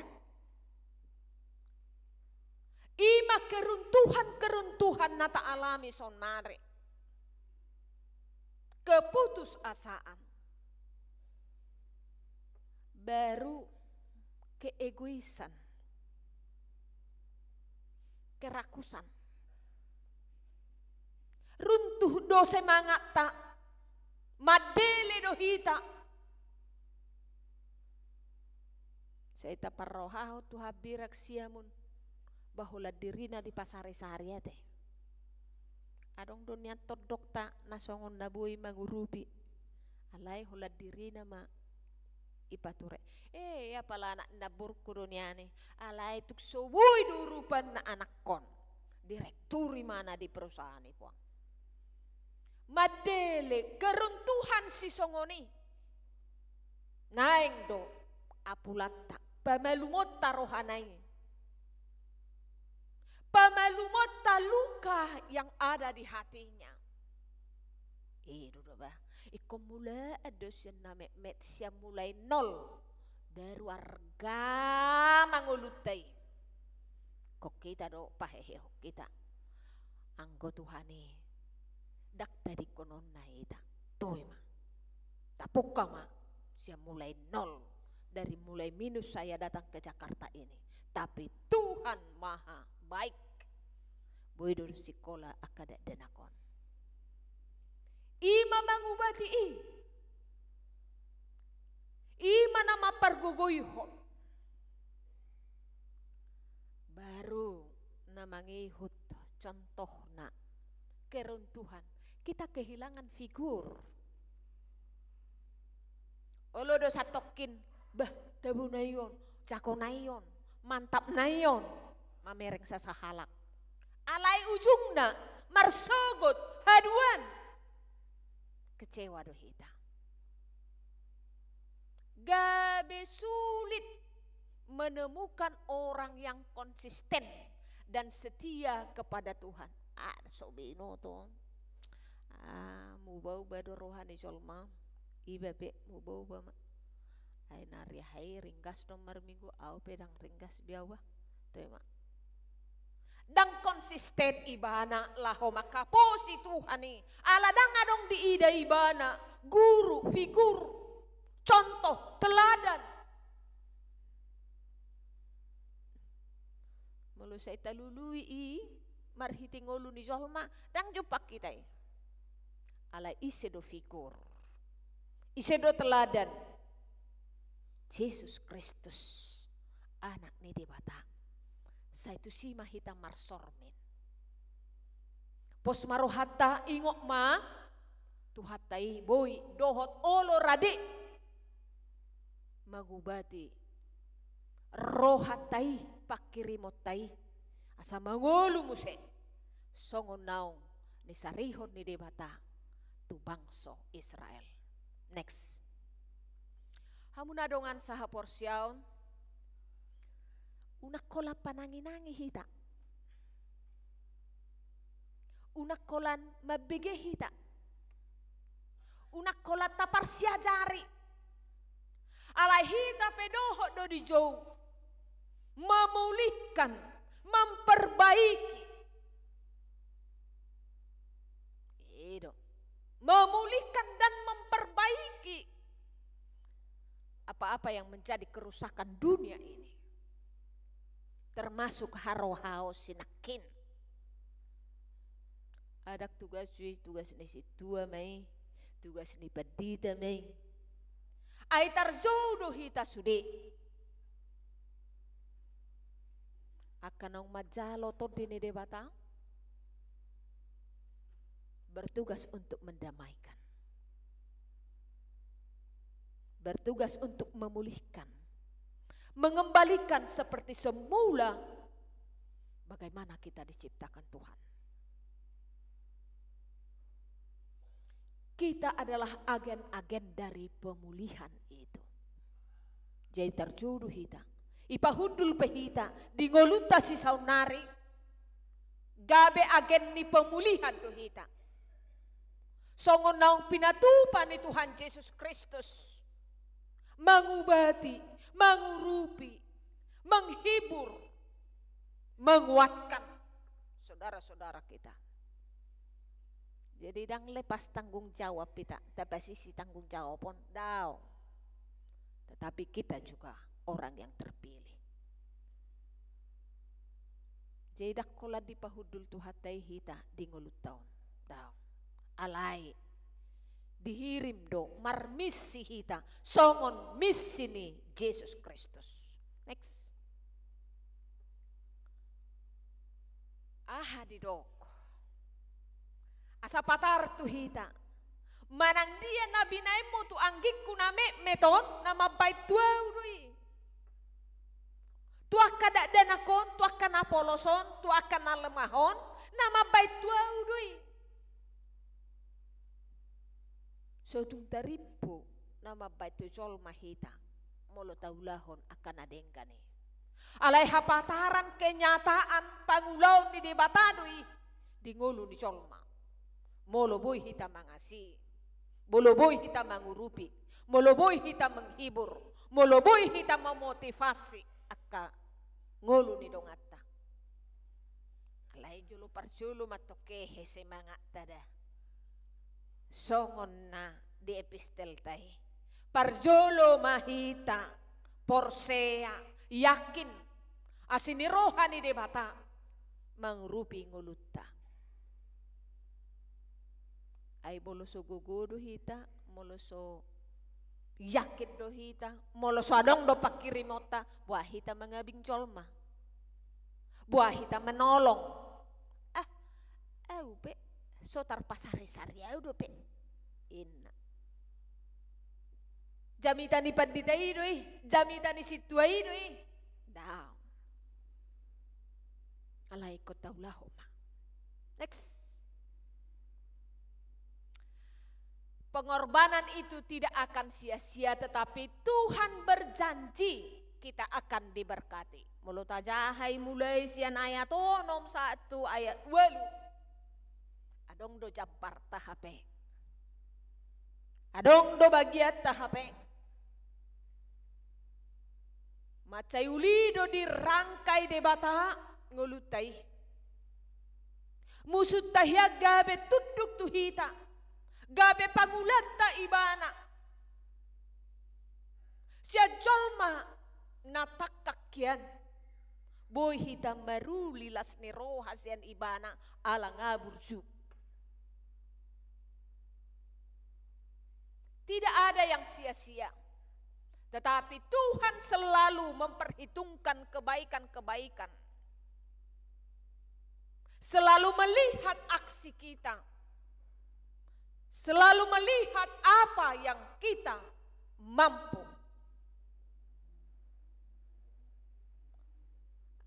I ma keruntuhan-keruntuhan na taalami saonnari. Keputusasaan. Baru keegoisan. Kerakusan. Runtuh do semangatta. Mandele do hita. Sai taparrohahon tu hambirang siamun, ba holan dirina dipasarisari ate. Adong do nian tondongta na songon na boi mangurupi, alai holan dirina ma ipature. Eh, apala anak ni namborungku do nian i, alai tung so boi do urupanna anakkon. Direktur imana di perusahaan i puang. Mandele keruntuhan sisongon i. Naeng do apulanta, pamalumonta rohana i. Pamalumonta luka yang ada di hatinya. I do do ba. Ingkon mula do sian na metmet, sian mulai nol. Baru arga ma ngolunta i. Ingkon hita do pahehehon hita. Anggo Tuhan i, ndang tadingkononna hita. Toe ma. Tapungka ma. Sian mulai nol. Dari mulai minus saya datang ke Jakarta ini. Tapi Tuhan maha baik. Boi do sikola angka dakdanak on. I ma mangubati i. I ma na mampargogoihon. mangihut contohna keruntuhan, kita kehilangan figur. Olo do satongkin, bah, tabo nai on, jago nai on, mantap nai on, mamereng sasahalak. Alai ujungna marsogot haduan. Kecewa do hita. Gabe sulit menemukan orang yang konsisten dan setia kepada Tuhan. Ah, so binoto. Ah, muba-uba do roha ni jolma. Iba pe muba-uba ma. Ai na ari Ahai ringgas do marminggu, au pe ndang ringgas be au, bah. Toe ma. Ndang konsisten ibana laho manghaposi Tuhan i. Ala ndang adong diida ibana guru, figur, contoh, teladan. Molo sai talului i marhite ngolu ni jolma, ndang jumpang hita i. Alai ise do figur? Ise do teladan? Jesus Kristus, Anak ni Debata. Sai tusi ma hita marsormin. Pos ma rohanta, ingot ma, Tuhanta i boi dohot olo rade mangubati rohanta i, panghirimonta i, asa mangolu muse songon naung nisarihon ni Debata tu bangso Israel. Next. Hamu na dongan sahaporseaon, unang holan panangi-nangi hita. Unang holan mambege hita. Unang holan taparsiajari. Alai hita pe dohot do dijou memulihkan, memperbaiki. I do. Memulihkan dan memperbaiki apa-apa yang menjadi kerusakan dunia ini. Termasuk harohaon sinangkin. Ndang tugas ju i, tugas ni sintua ma i, tugas ni pandita ma i. Ai tarjou do hita sude. Angka naung manjalo Tondi ni Debata bertugas untuk mendamaikan. Bertugas untuk memulihkan, mengembalikan seperti semula bagaimana kita diciptakan Tuhan. Kita adalah agen-agen dari pemulihan itu. Jadi tarjou do hita. Ipahundul pe hita di ngolunta sisaonnari. Gabe agen ni pemulihan do hita. Songon naung pinatupa ni Tuhan Jesus Kristus. Mangubati, mangurupi, menghibur, menguatkan saudara-saudara kita. Jadi ndang lepas tanggung jawab hita, tapasisi tanggung jawab on, daong. Tetapi kita juga orang yang terpilih. Jadi ndang holan dipahundul Tuhanta i hita di ngolunta on, daong. Alai dihirim do marmisi hita songon misi ni Jesus Kristus. Next. Aha didok? Asa patar tu hita. Manang dia na binahenmu tu anggingku na metmet on, na mambahen tu ahu do i. Tu angka dakdanak on, tu angka na polos on, tu angka na lemah on, na mambahen tu ahu do i. So tung tarimpu na mambahen tu jolma hita, molo taulahon angka na denggan i. Alai hapataran, kenyataan pangulaon ni Debata do i di ngolu ni jolma. Molo boi hita mangasii, molo boi hita mangurupi, molo boi hita menghibur, molo boi hita memotivasi angka ngolu ni donganta. Alai jolo parjolo ma tongkin semangatta da. Songon na di epistelta i. Parjolo ma hita porsea, yakin, asi ni roha ni Debata mangurupi ngolunta. Ai molo so gogo do hita, molo so yakin do hita, molo so adong do panghirimonta, boha hita mangabing jolma? Boa hita manolong. Ah, au pe, so tarpasari-sari au dope. Inna. Jamita ni pandita i do i, jamita ni sintua i do i. Daong. Alai ingkon taulahon ma. Next. Pengorbanan itu tidak akan sia-sia, tetapi Tuhan berjanji kita akan diberkati. Molo tajaha i mulai sian ayat onom sahat tu ayat ualu. Adong do jambarta hape. Adong do bagianta hape. Mansai uli do dirangkai Debata ngolunta i. Musunta hian gabe tunduk tu hita, gabe pangulanta ibana. Sian jolma na tangkang hian, boi hita maruli las ni roha sian ibana ala nga burju. Tidak ada yang sia-sia. Tetapi Tuhan selalu memperhitungkan kebaikan-kebaikan. Selalu melihat aksi kita. Selalu melihat apa yang kita mampu.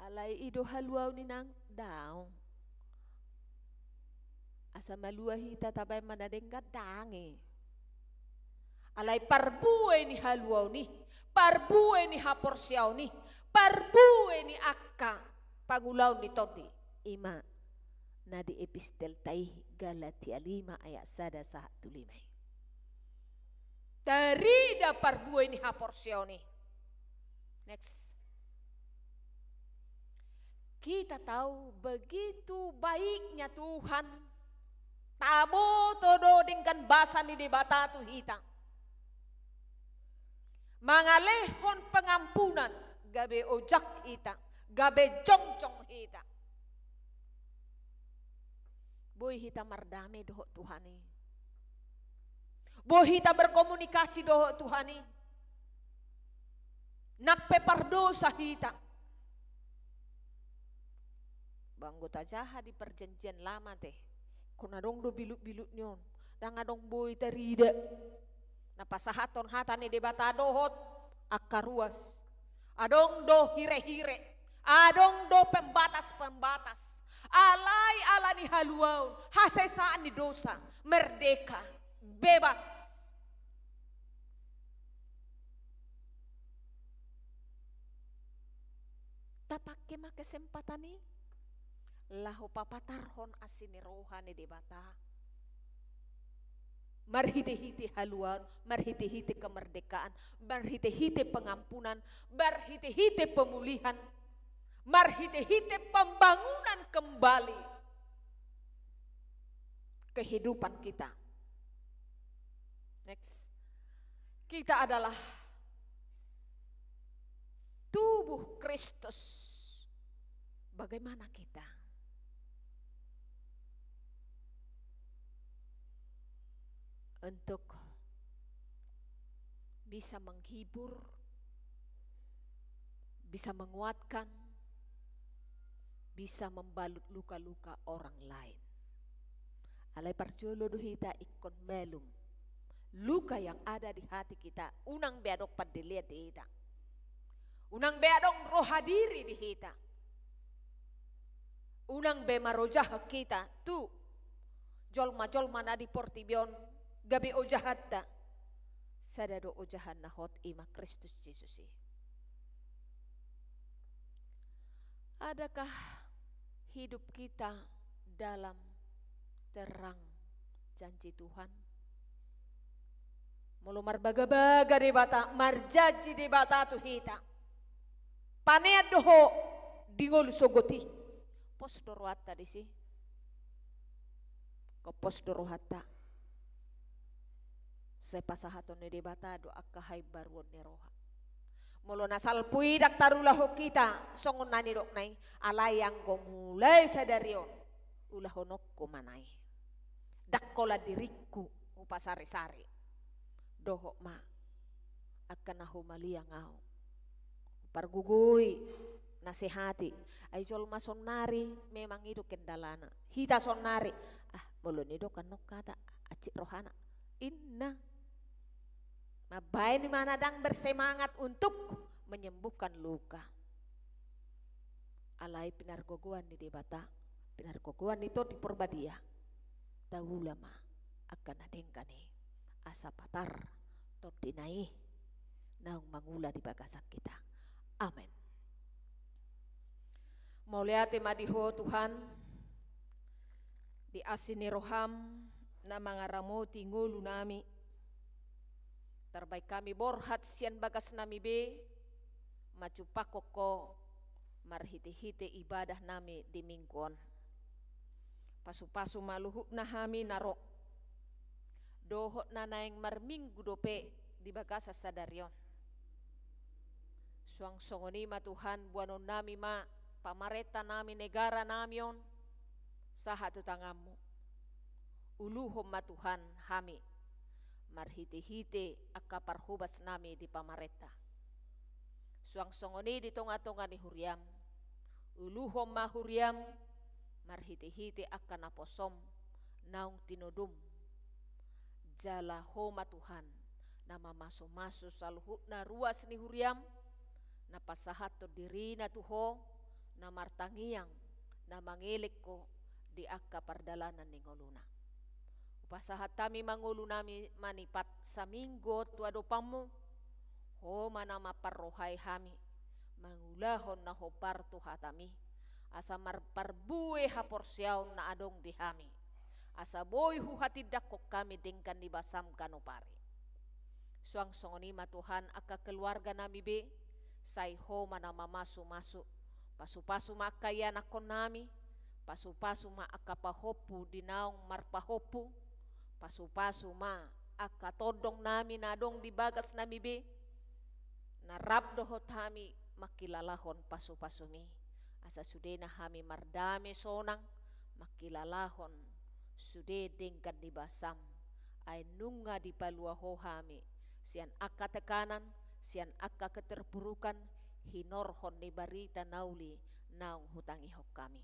Alai i do haluaon i nang? Daong. Asa malua hita tabaen ma na denggan, ndang i. Alai parbue ni haluaon i, parbue ni haporseaon i, parbue ni angka pangulaon ni tondi, i ma na di epistelta i, Galatia lima ayat sada sahat tu lima i. Tarida parbue ni haporseaon i. Next. Kita tahu begitu baiknya Tuhan. Taboto do denggan basa ni Debata tu hita. Mangalehon pengampunan, gabe ojak hita, gabe jongjong hita. Boi hita mardame dohot Tuhan i. Boi hita berkomunikasi dohot Tuhan i. Nang pe pardosa hita. Ba anggo tajaha di Perjanjian Lama te, ingkon adong do bilut-bilut ni on. Ndang adong boi tarida na pasahathon hata ni Debata dohot angka ruas. Adong do hire-hire, adong do pembatas-pembatas. Alai ala ni haluaon, hasesaan ni dosa, merdeka, bebas. Tapake ma kesempatan i laho papatarhon asi ni roha ni Debata. Marhite-hite haluaon, marhite-hite kemerdekaan, marhite-hite pengampunan, marhite-hite pemulihan, marhite-hite pembangunan kembali kehidupan kita. Next. Kita adalah tubuh Kristus. Bagaimana kita untuk bisa menghibur, bisa menguatkan, bisa membalut luka-luka orang lain? Alai parjolo do hita ingkon malum luka yang ada di hati kita, unang be adong pandelean di hita. Unang be adong roha diri di hita. Unang be marojahan hita tu jolma-jolma na di portibi on gabe ojahanta. Sada do ojahan na hot, i ma Kristus Jesus i. Adakah hidup kita dalam terang janji Tuhan? Molo marbaga-baga Debata, marjanji Debata tu hita, panean do ho di ngolu sogot i, pos do rohanta disi. Ingkon pos do rohanta. Sai pasahaton ni Debata do angka haimbaruon ni roha. Molo na salpu i ndang tarulahon hita songon na nidokna i, alai anggo mulai sadari on, ulahononku ma na i. Ndang holan diringku hupasari-sari. Dohot ma angka na humaliang ahu, hupargogoi, nasehati. Ai jolma saonnari memang i do kendalana. Hita saonnari, ah, molo nidok annon hata, hansit rohana. Inna. Mambaen ibana ndang bersemangat untuk menyembuhkan luka. Alai pinargogoan ni Debata, pinargogoan ni Tondi Porbadia. Taula ma angka na denggan i, asa patar tondina i naung mangula di bagasan hita. Amen. Mauliate ma di Ho Tuhan, di asi ni roham na mangaramoti ngolunami. Tarbaen hami borhat sian bagasnami be, manjumpangkon Ho marhitehite ibadahnami di Minggu on. Pasupasu ma luhutna hami na ro dohot na naeng marminggu dope di bagasan sadari on. Suang songon i ma Tuhan, boanonnami ma pamarentanami, negaranami on sahat tu tanganmu. Uluhon ma Tuhan hami marhitehite angka parhobasnami di pamarenta. Suang songon i di tongatonga ni huriam. Uluhon ma huriam marhitehite angka naposom naung tinodom. Jala Ho ma Tuhan na mamasumasu saluhutna ruas ni huriam, na pasahathon dirina tu Ho, na martangiang, na mangelek Ho di angka pardalanan ni ngoluna. Hupasahat hami ma ngolunami manipat saminggu tu adopanmu. Ho ma na mamparrohai hami mangulahon na hombar tu hatami, asa marparbue haporseaon na adong di hami, asa boi huhatindangkon hami denggan ni basam ganup ari. Suang songon i ma Tuhan angka keluarganami be, sai Ho ma na mamasumasu. Pasupasu ma angka ianakkonnami, pasupasu ma angka pahompu di naung marpahompu, pasupasu ma angka tondongnami na adong di bagasnami be, na rap dohot hami mangkilalahon pasupasumi, asa sudena hami mardame sonang, mangkilalahon sude denggan ni basam, ai nunga dipalua Ho hami sian angka tekanan, sian angka keterpurukan, hinorhon ni barita na uli naung hutangihon hami.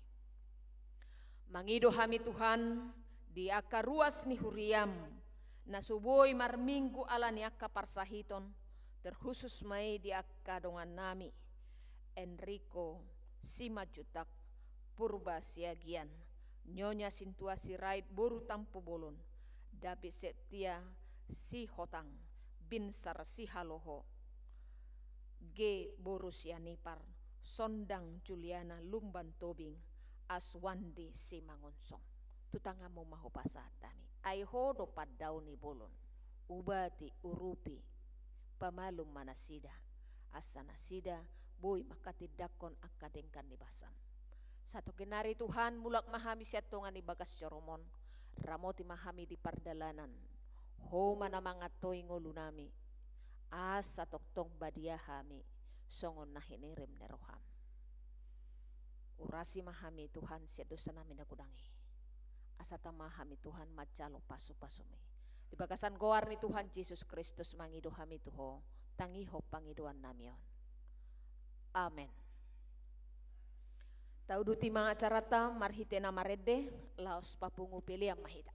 Mangido hami Tuhan, di angka ruas ni huriam, na so boi marminggu ala ni angka parsahiton, terkhusus ma i di angka dongannami, Enrico Simanjuntak, Purba Siagian, Nyonya Sintua Sirait boru Tampubolon, David Septia Sihotang, Binsar Sihaloho, G boru Sianipar, Sondang Juliana Lumban Tobing, Aswandi Simangunsong. Tu tanganmu ma hupasahat hami. Ai Ho do pandao ni bolon. Ubati, urupi, pamalum ma nasida, asa nasida boi manghatindanghon angka denggan ni basam. Satongkin nari Tuhan, mulak ma hami sian tonga ni bagas joroM on, ramoti ma hami di pardalanan. Ho ma na mangantoi ngolunami, asa tongtong badia hami songon na hinirim ni rohaM. Urasi ma hami Tuhan sian dosanami na godang i. Asa tama hami Tuhan manjalo pasupasuMi. Di bagasan goar ni Tuhan Jesus Kristus mangido hami tu Ho, tangihon pangidoannami on. Amen. Tauduti ma acaranta marhite na marende, laos papungu pelean ma hita.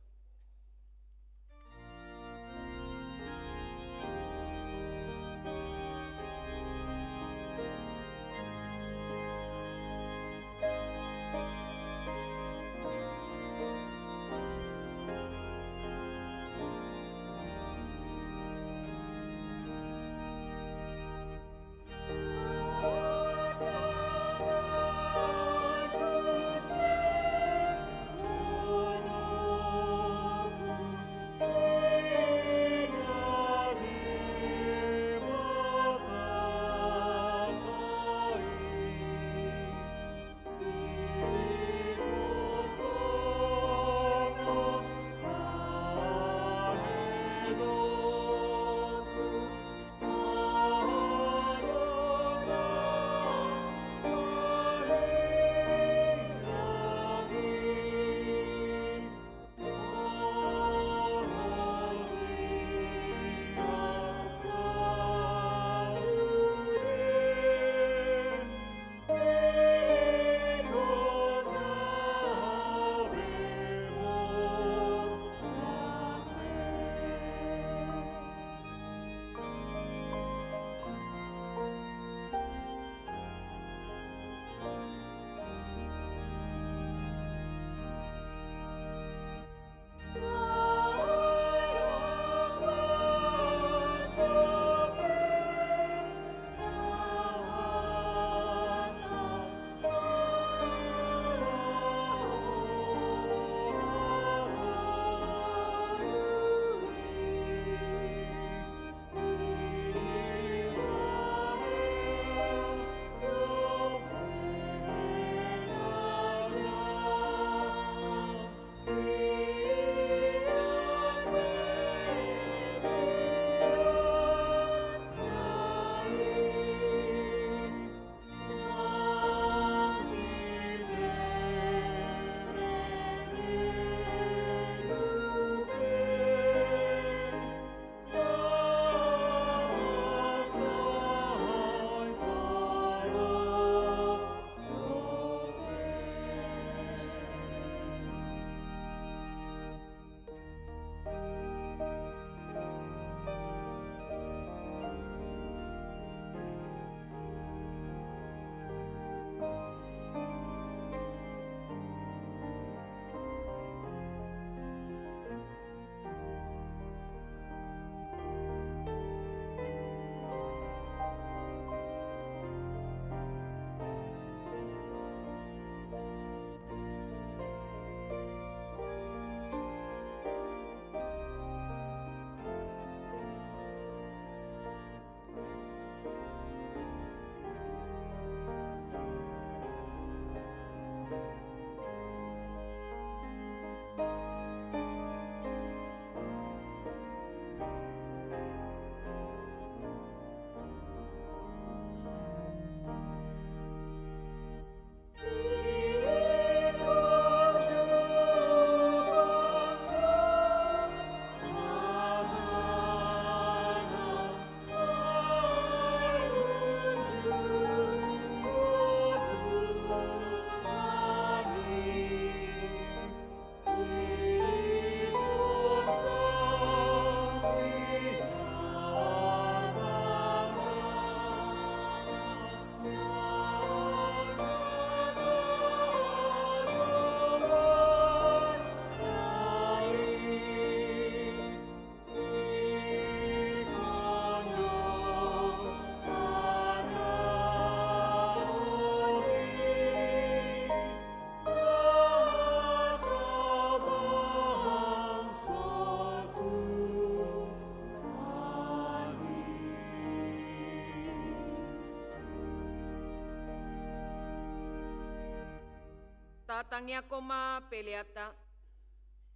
Tangiangkon ma peleanta.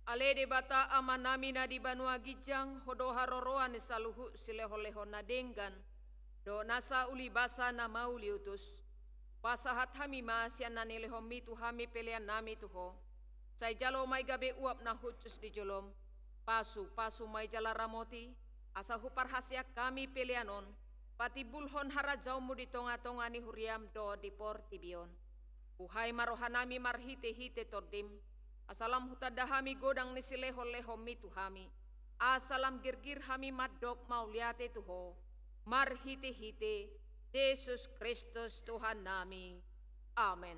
Ale Debata Amanami na di banua ginjang, Ho do haroroan ni saluhut silehonlehon na denggan dohot nasa ulibasa na mauliutus. Pasahat hami ma sian na nilehonMi tu hami peleannami tu Ho. Sai jalo ma i gabe uap na hushus di jolom. Pasu, pasu ma i jala ramoti, asa huparhaseang hami pelean on patimbulhon harajaonMu di tongatonga ni huriaM dohot di portibi on. Buhai ma rohanami marhitehite TondiM, asa lam hutanda hami godang ni silehonlehonMi tu hami, asa lam girgir hami mandok mauliate tu Ho, marhitehite Jesus Kristus Tuhannami. Amen.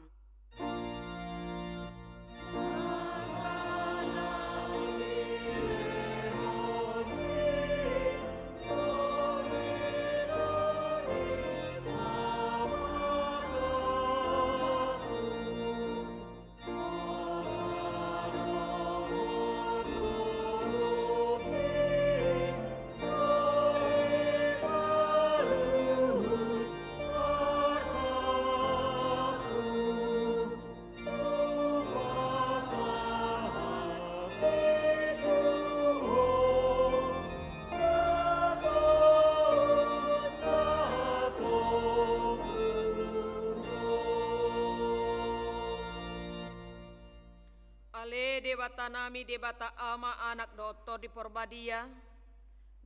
Ale Debatanami, Debata Ama, Anak dohot Tondi Porbadia,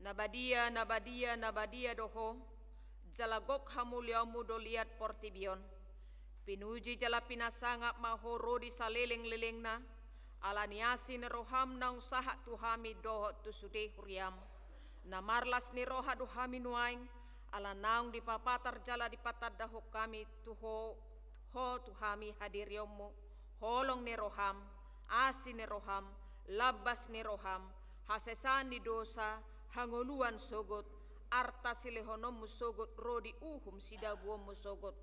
na badia, na badia, na badia do Ho, jala gok hamuliaonMu do liat portibi on. Pinuji jala pinasangap ma Ho ro di salelenglelengna, ala ni asi ni rohaM naung sahat tu hami dohot tu sude huriaM. Na marlas ni roha do hami nuaeng, ala naung dipapatar jala dipatandahon hami tu Ho, Ho tu hami hadirionMu, holong ni rohaM, asi ni rohaM, lambas ni rohaM, hasesaan ni dosa, hangoluan sogot, arta silehononMu sogot ro di uhum sidabuonMu sogot.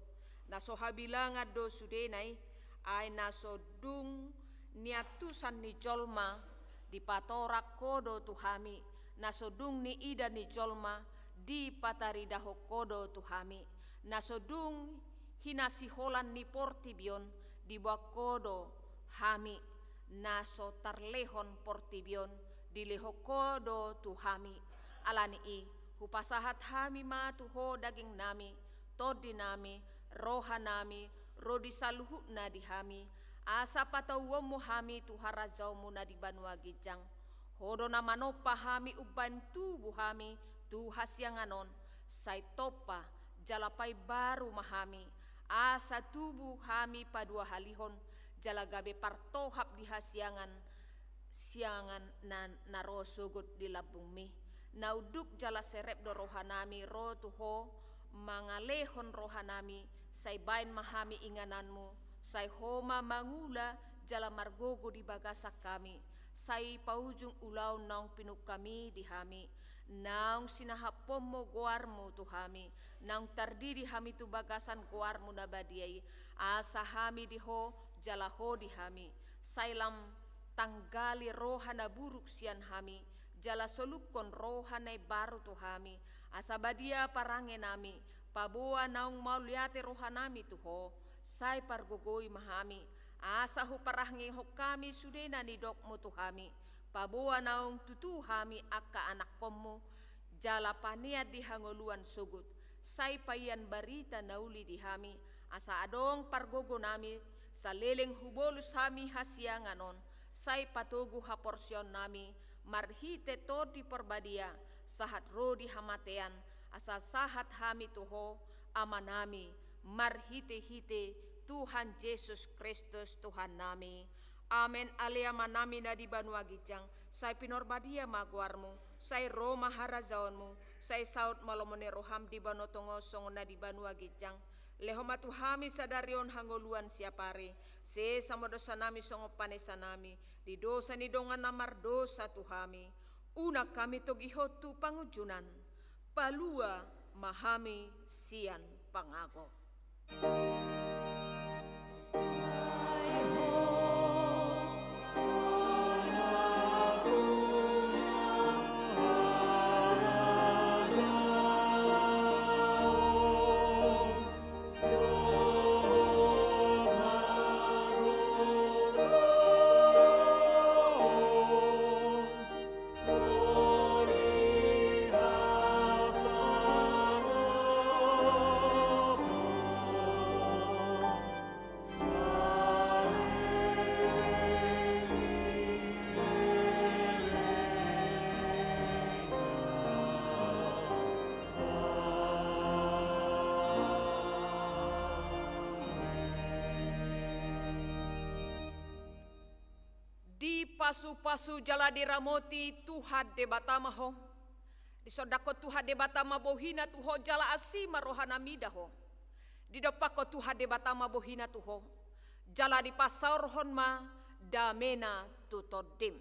Na so habilangan do sudena i, ai na so dung niantusan ni jolma dipatorang Ho do tu hami, na so dung niida ni jolma dipataridahon Ho do tu hami, na so dung hinasiholan ni portibi on diboan Ho do hami, na so tarlehon portibi on dilehon Ho do tu hami. Ala ni i, hupasahat hami ma tu Ho dagingnami, tondinami, rohanami, ro di saluhutna di hami, asa patauonMu hami tu harajaonMu na di banua ginjang. Ho do na manompa hami umbahen tubu hami tu hasiangan on, sai tompa jala paimbaru ma hami, asa tubu hami paduahalihon, jala gabe partohap di hasiangan, siangan na, na ro sogot di lambungMi. Na unduk jala serep do rohanami ro tu Ho, mangalehon rohanami, sai baen ma hami ingananMu, sai Ho ma mangula jala margogo di bagasan hami, sai paujung ulaon naung pinungkami di hami, naung sinahapkonMu goarMu tu hami, naung tardidi hami tu bagasan goarMu na badia i, asa hami di Ho, jala Ho di hami, sai lam tanggali roha na buruk sian hami, jala solukkon roha na imbaru tu hami, asa badia parangenami, paboa naung mauliate rohanami tu Ho, sai pargogoi ma hami, asa huparangehon hami sude na nidokMu tu hami, paboa naung tutu hami angka anakkonMu, jala panean di hangoluan sogot, sai paian barita na uli di hami, asa adong pargogonami, saleleng hubolus hami hasiangan on, sai patogu haporseaonnami, marhite Tondi Porbadia, sahat ro di hamatean, asa sahat hami tu Ho, Amanami, marhitehite Tuhan Jesus Kristus Tuhannami. Amen. Ale Amanami na di banua ginjang, sai pinorbadia ma goarMu, sai ro ma harajaonMu, sai saut ma lomo ni rohaM di banua tonga on songon na di banua ginjang. Lehon ma tu hami sadari on hangoluan siapari, sesa ma dosanami songon panesanami di dosa ni dongan na mardosa tu hami. Unang hami togihon tu pangunjunan, palua ma hami sian pangago. Dipasupasu jala diramoti Tuhan Debata ma ho. Disondangkon Tuhan Debata ma bohina tu ho jala asi ma rohana mida ho. Didompakkon Tuhan Debata ma bohina tu ho jala dipasaorhon ma damena tu tondim.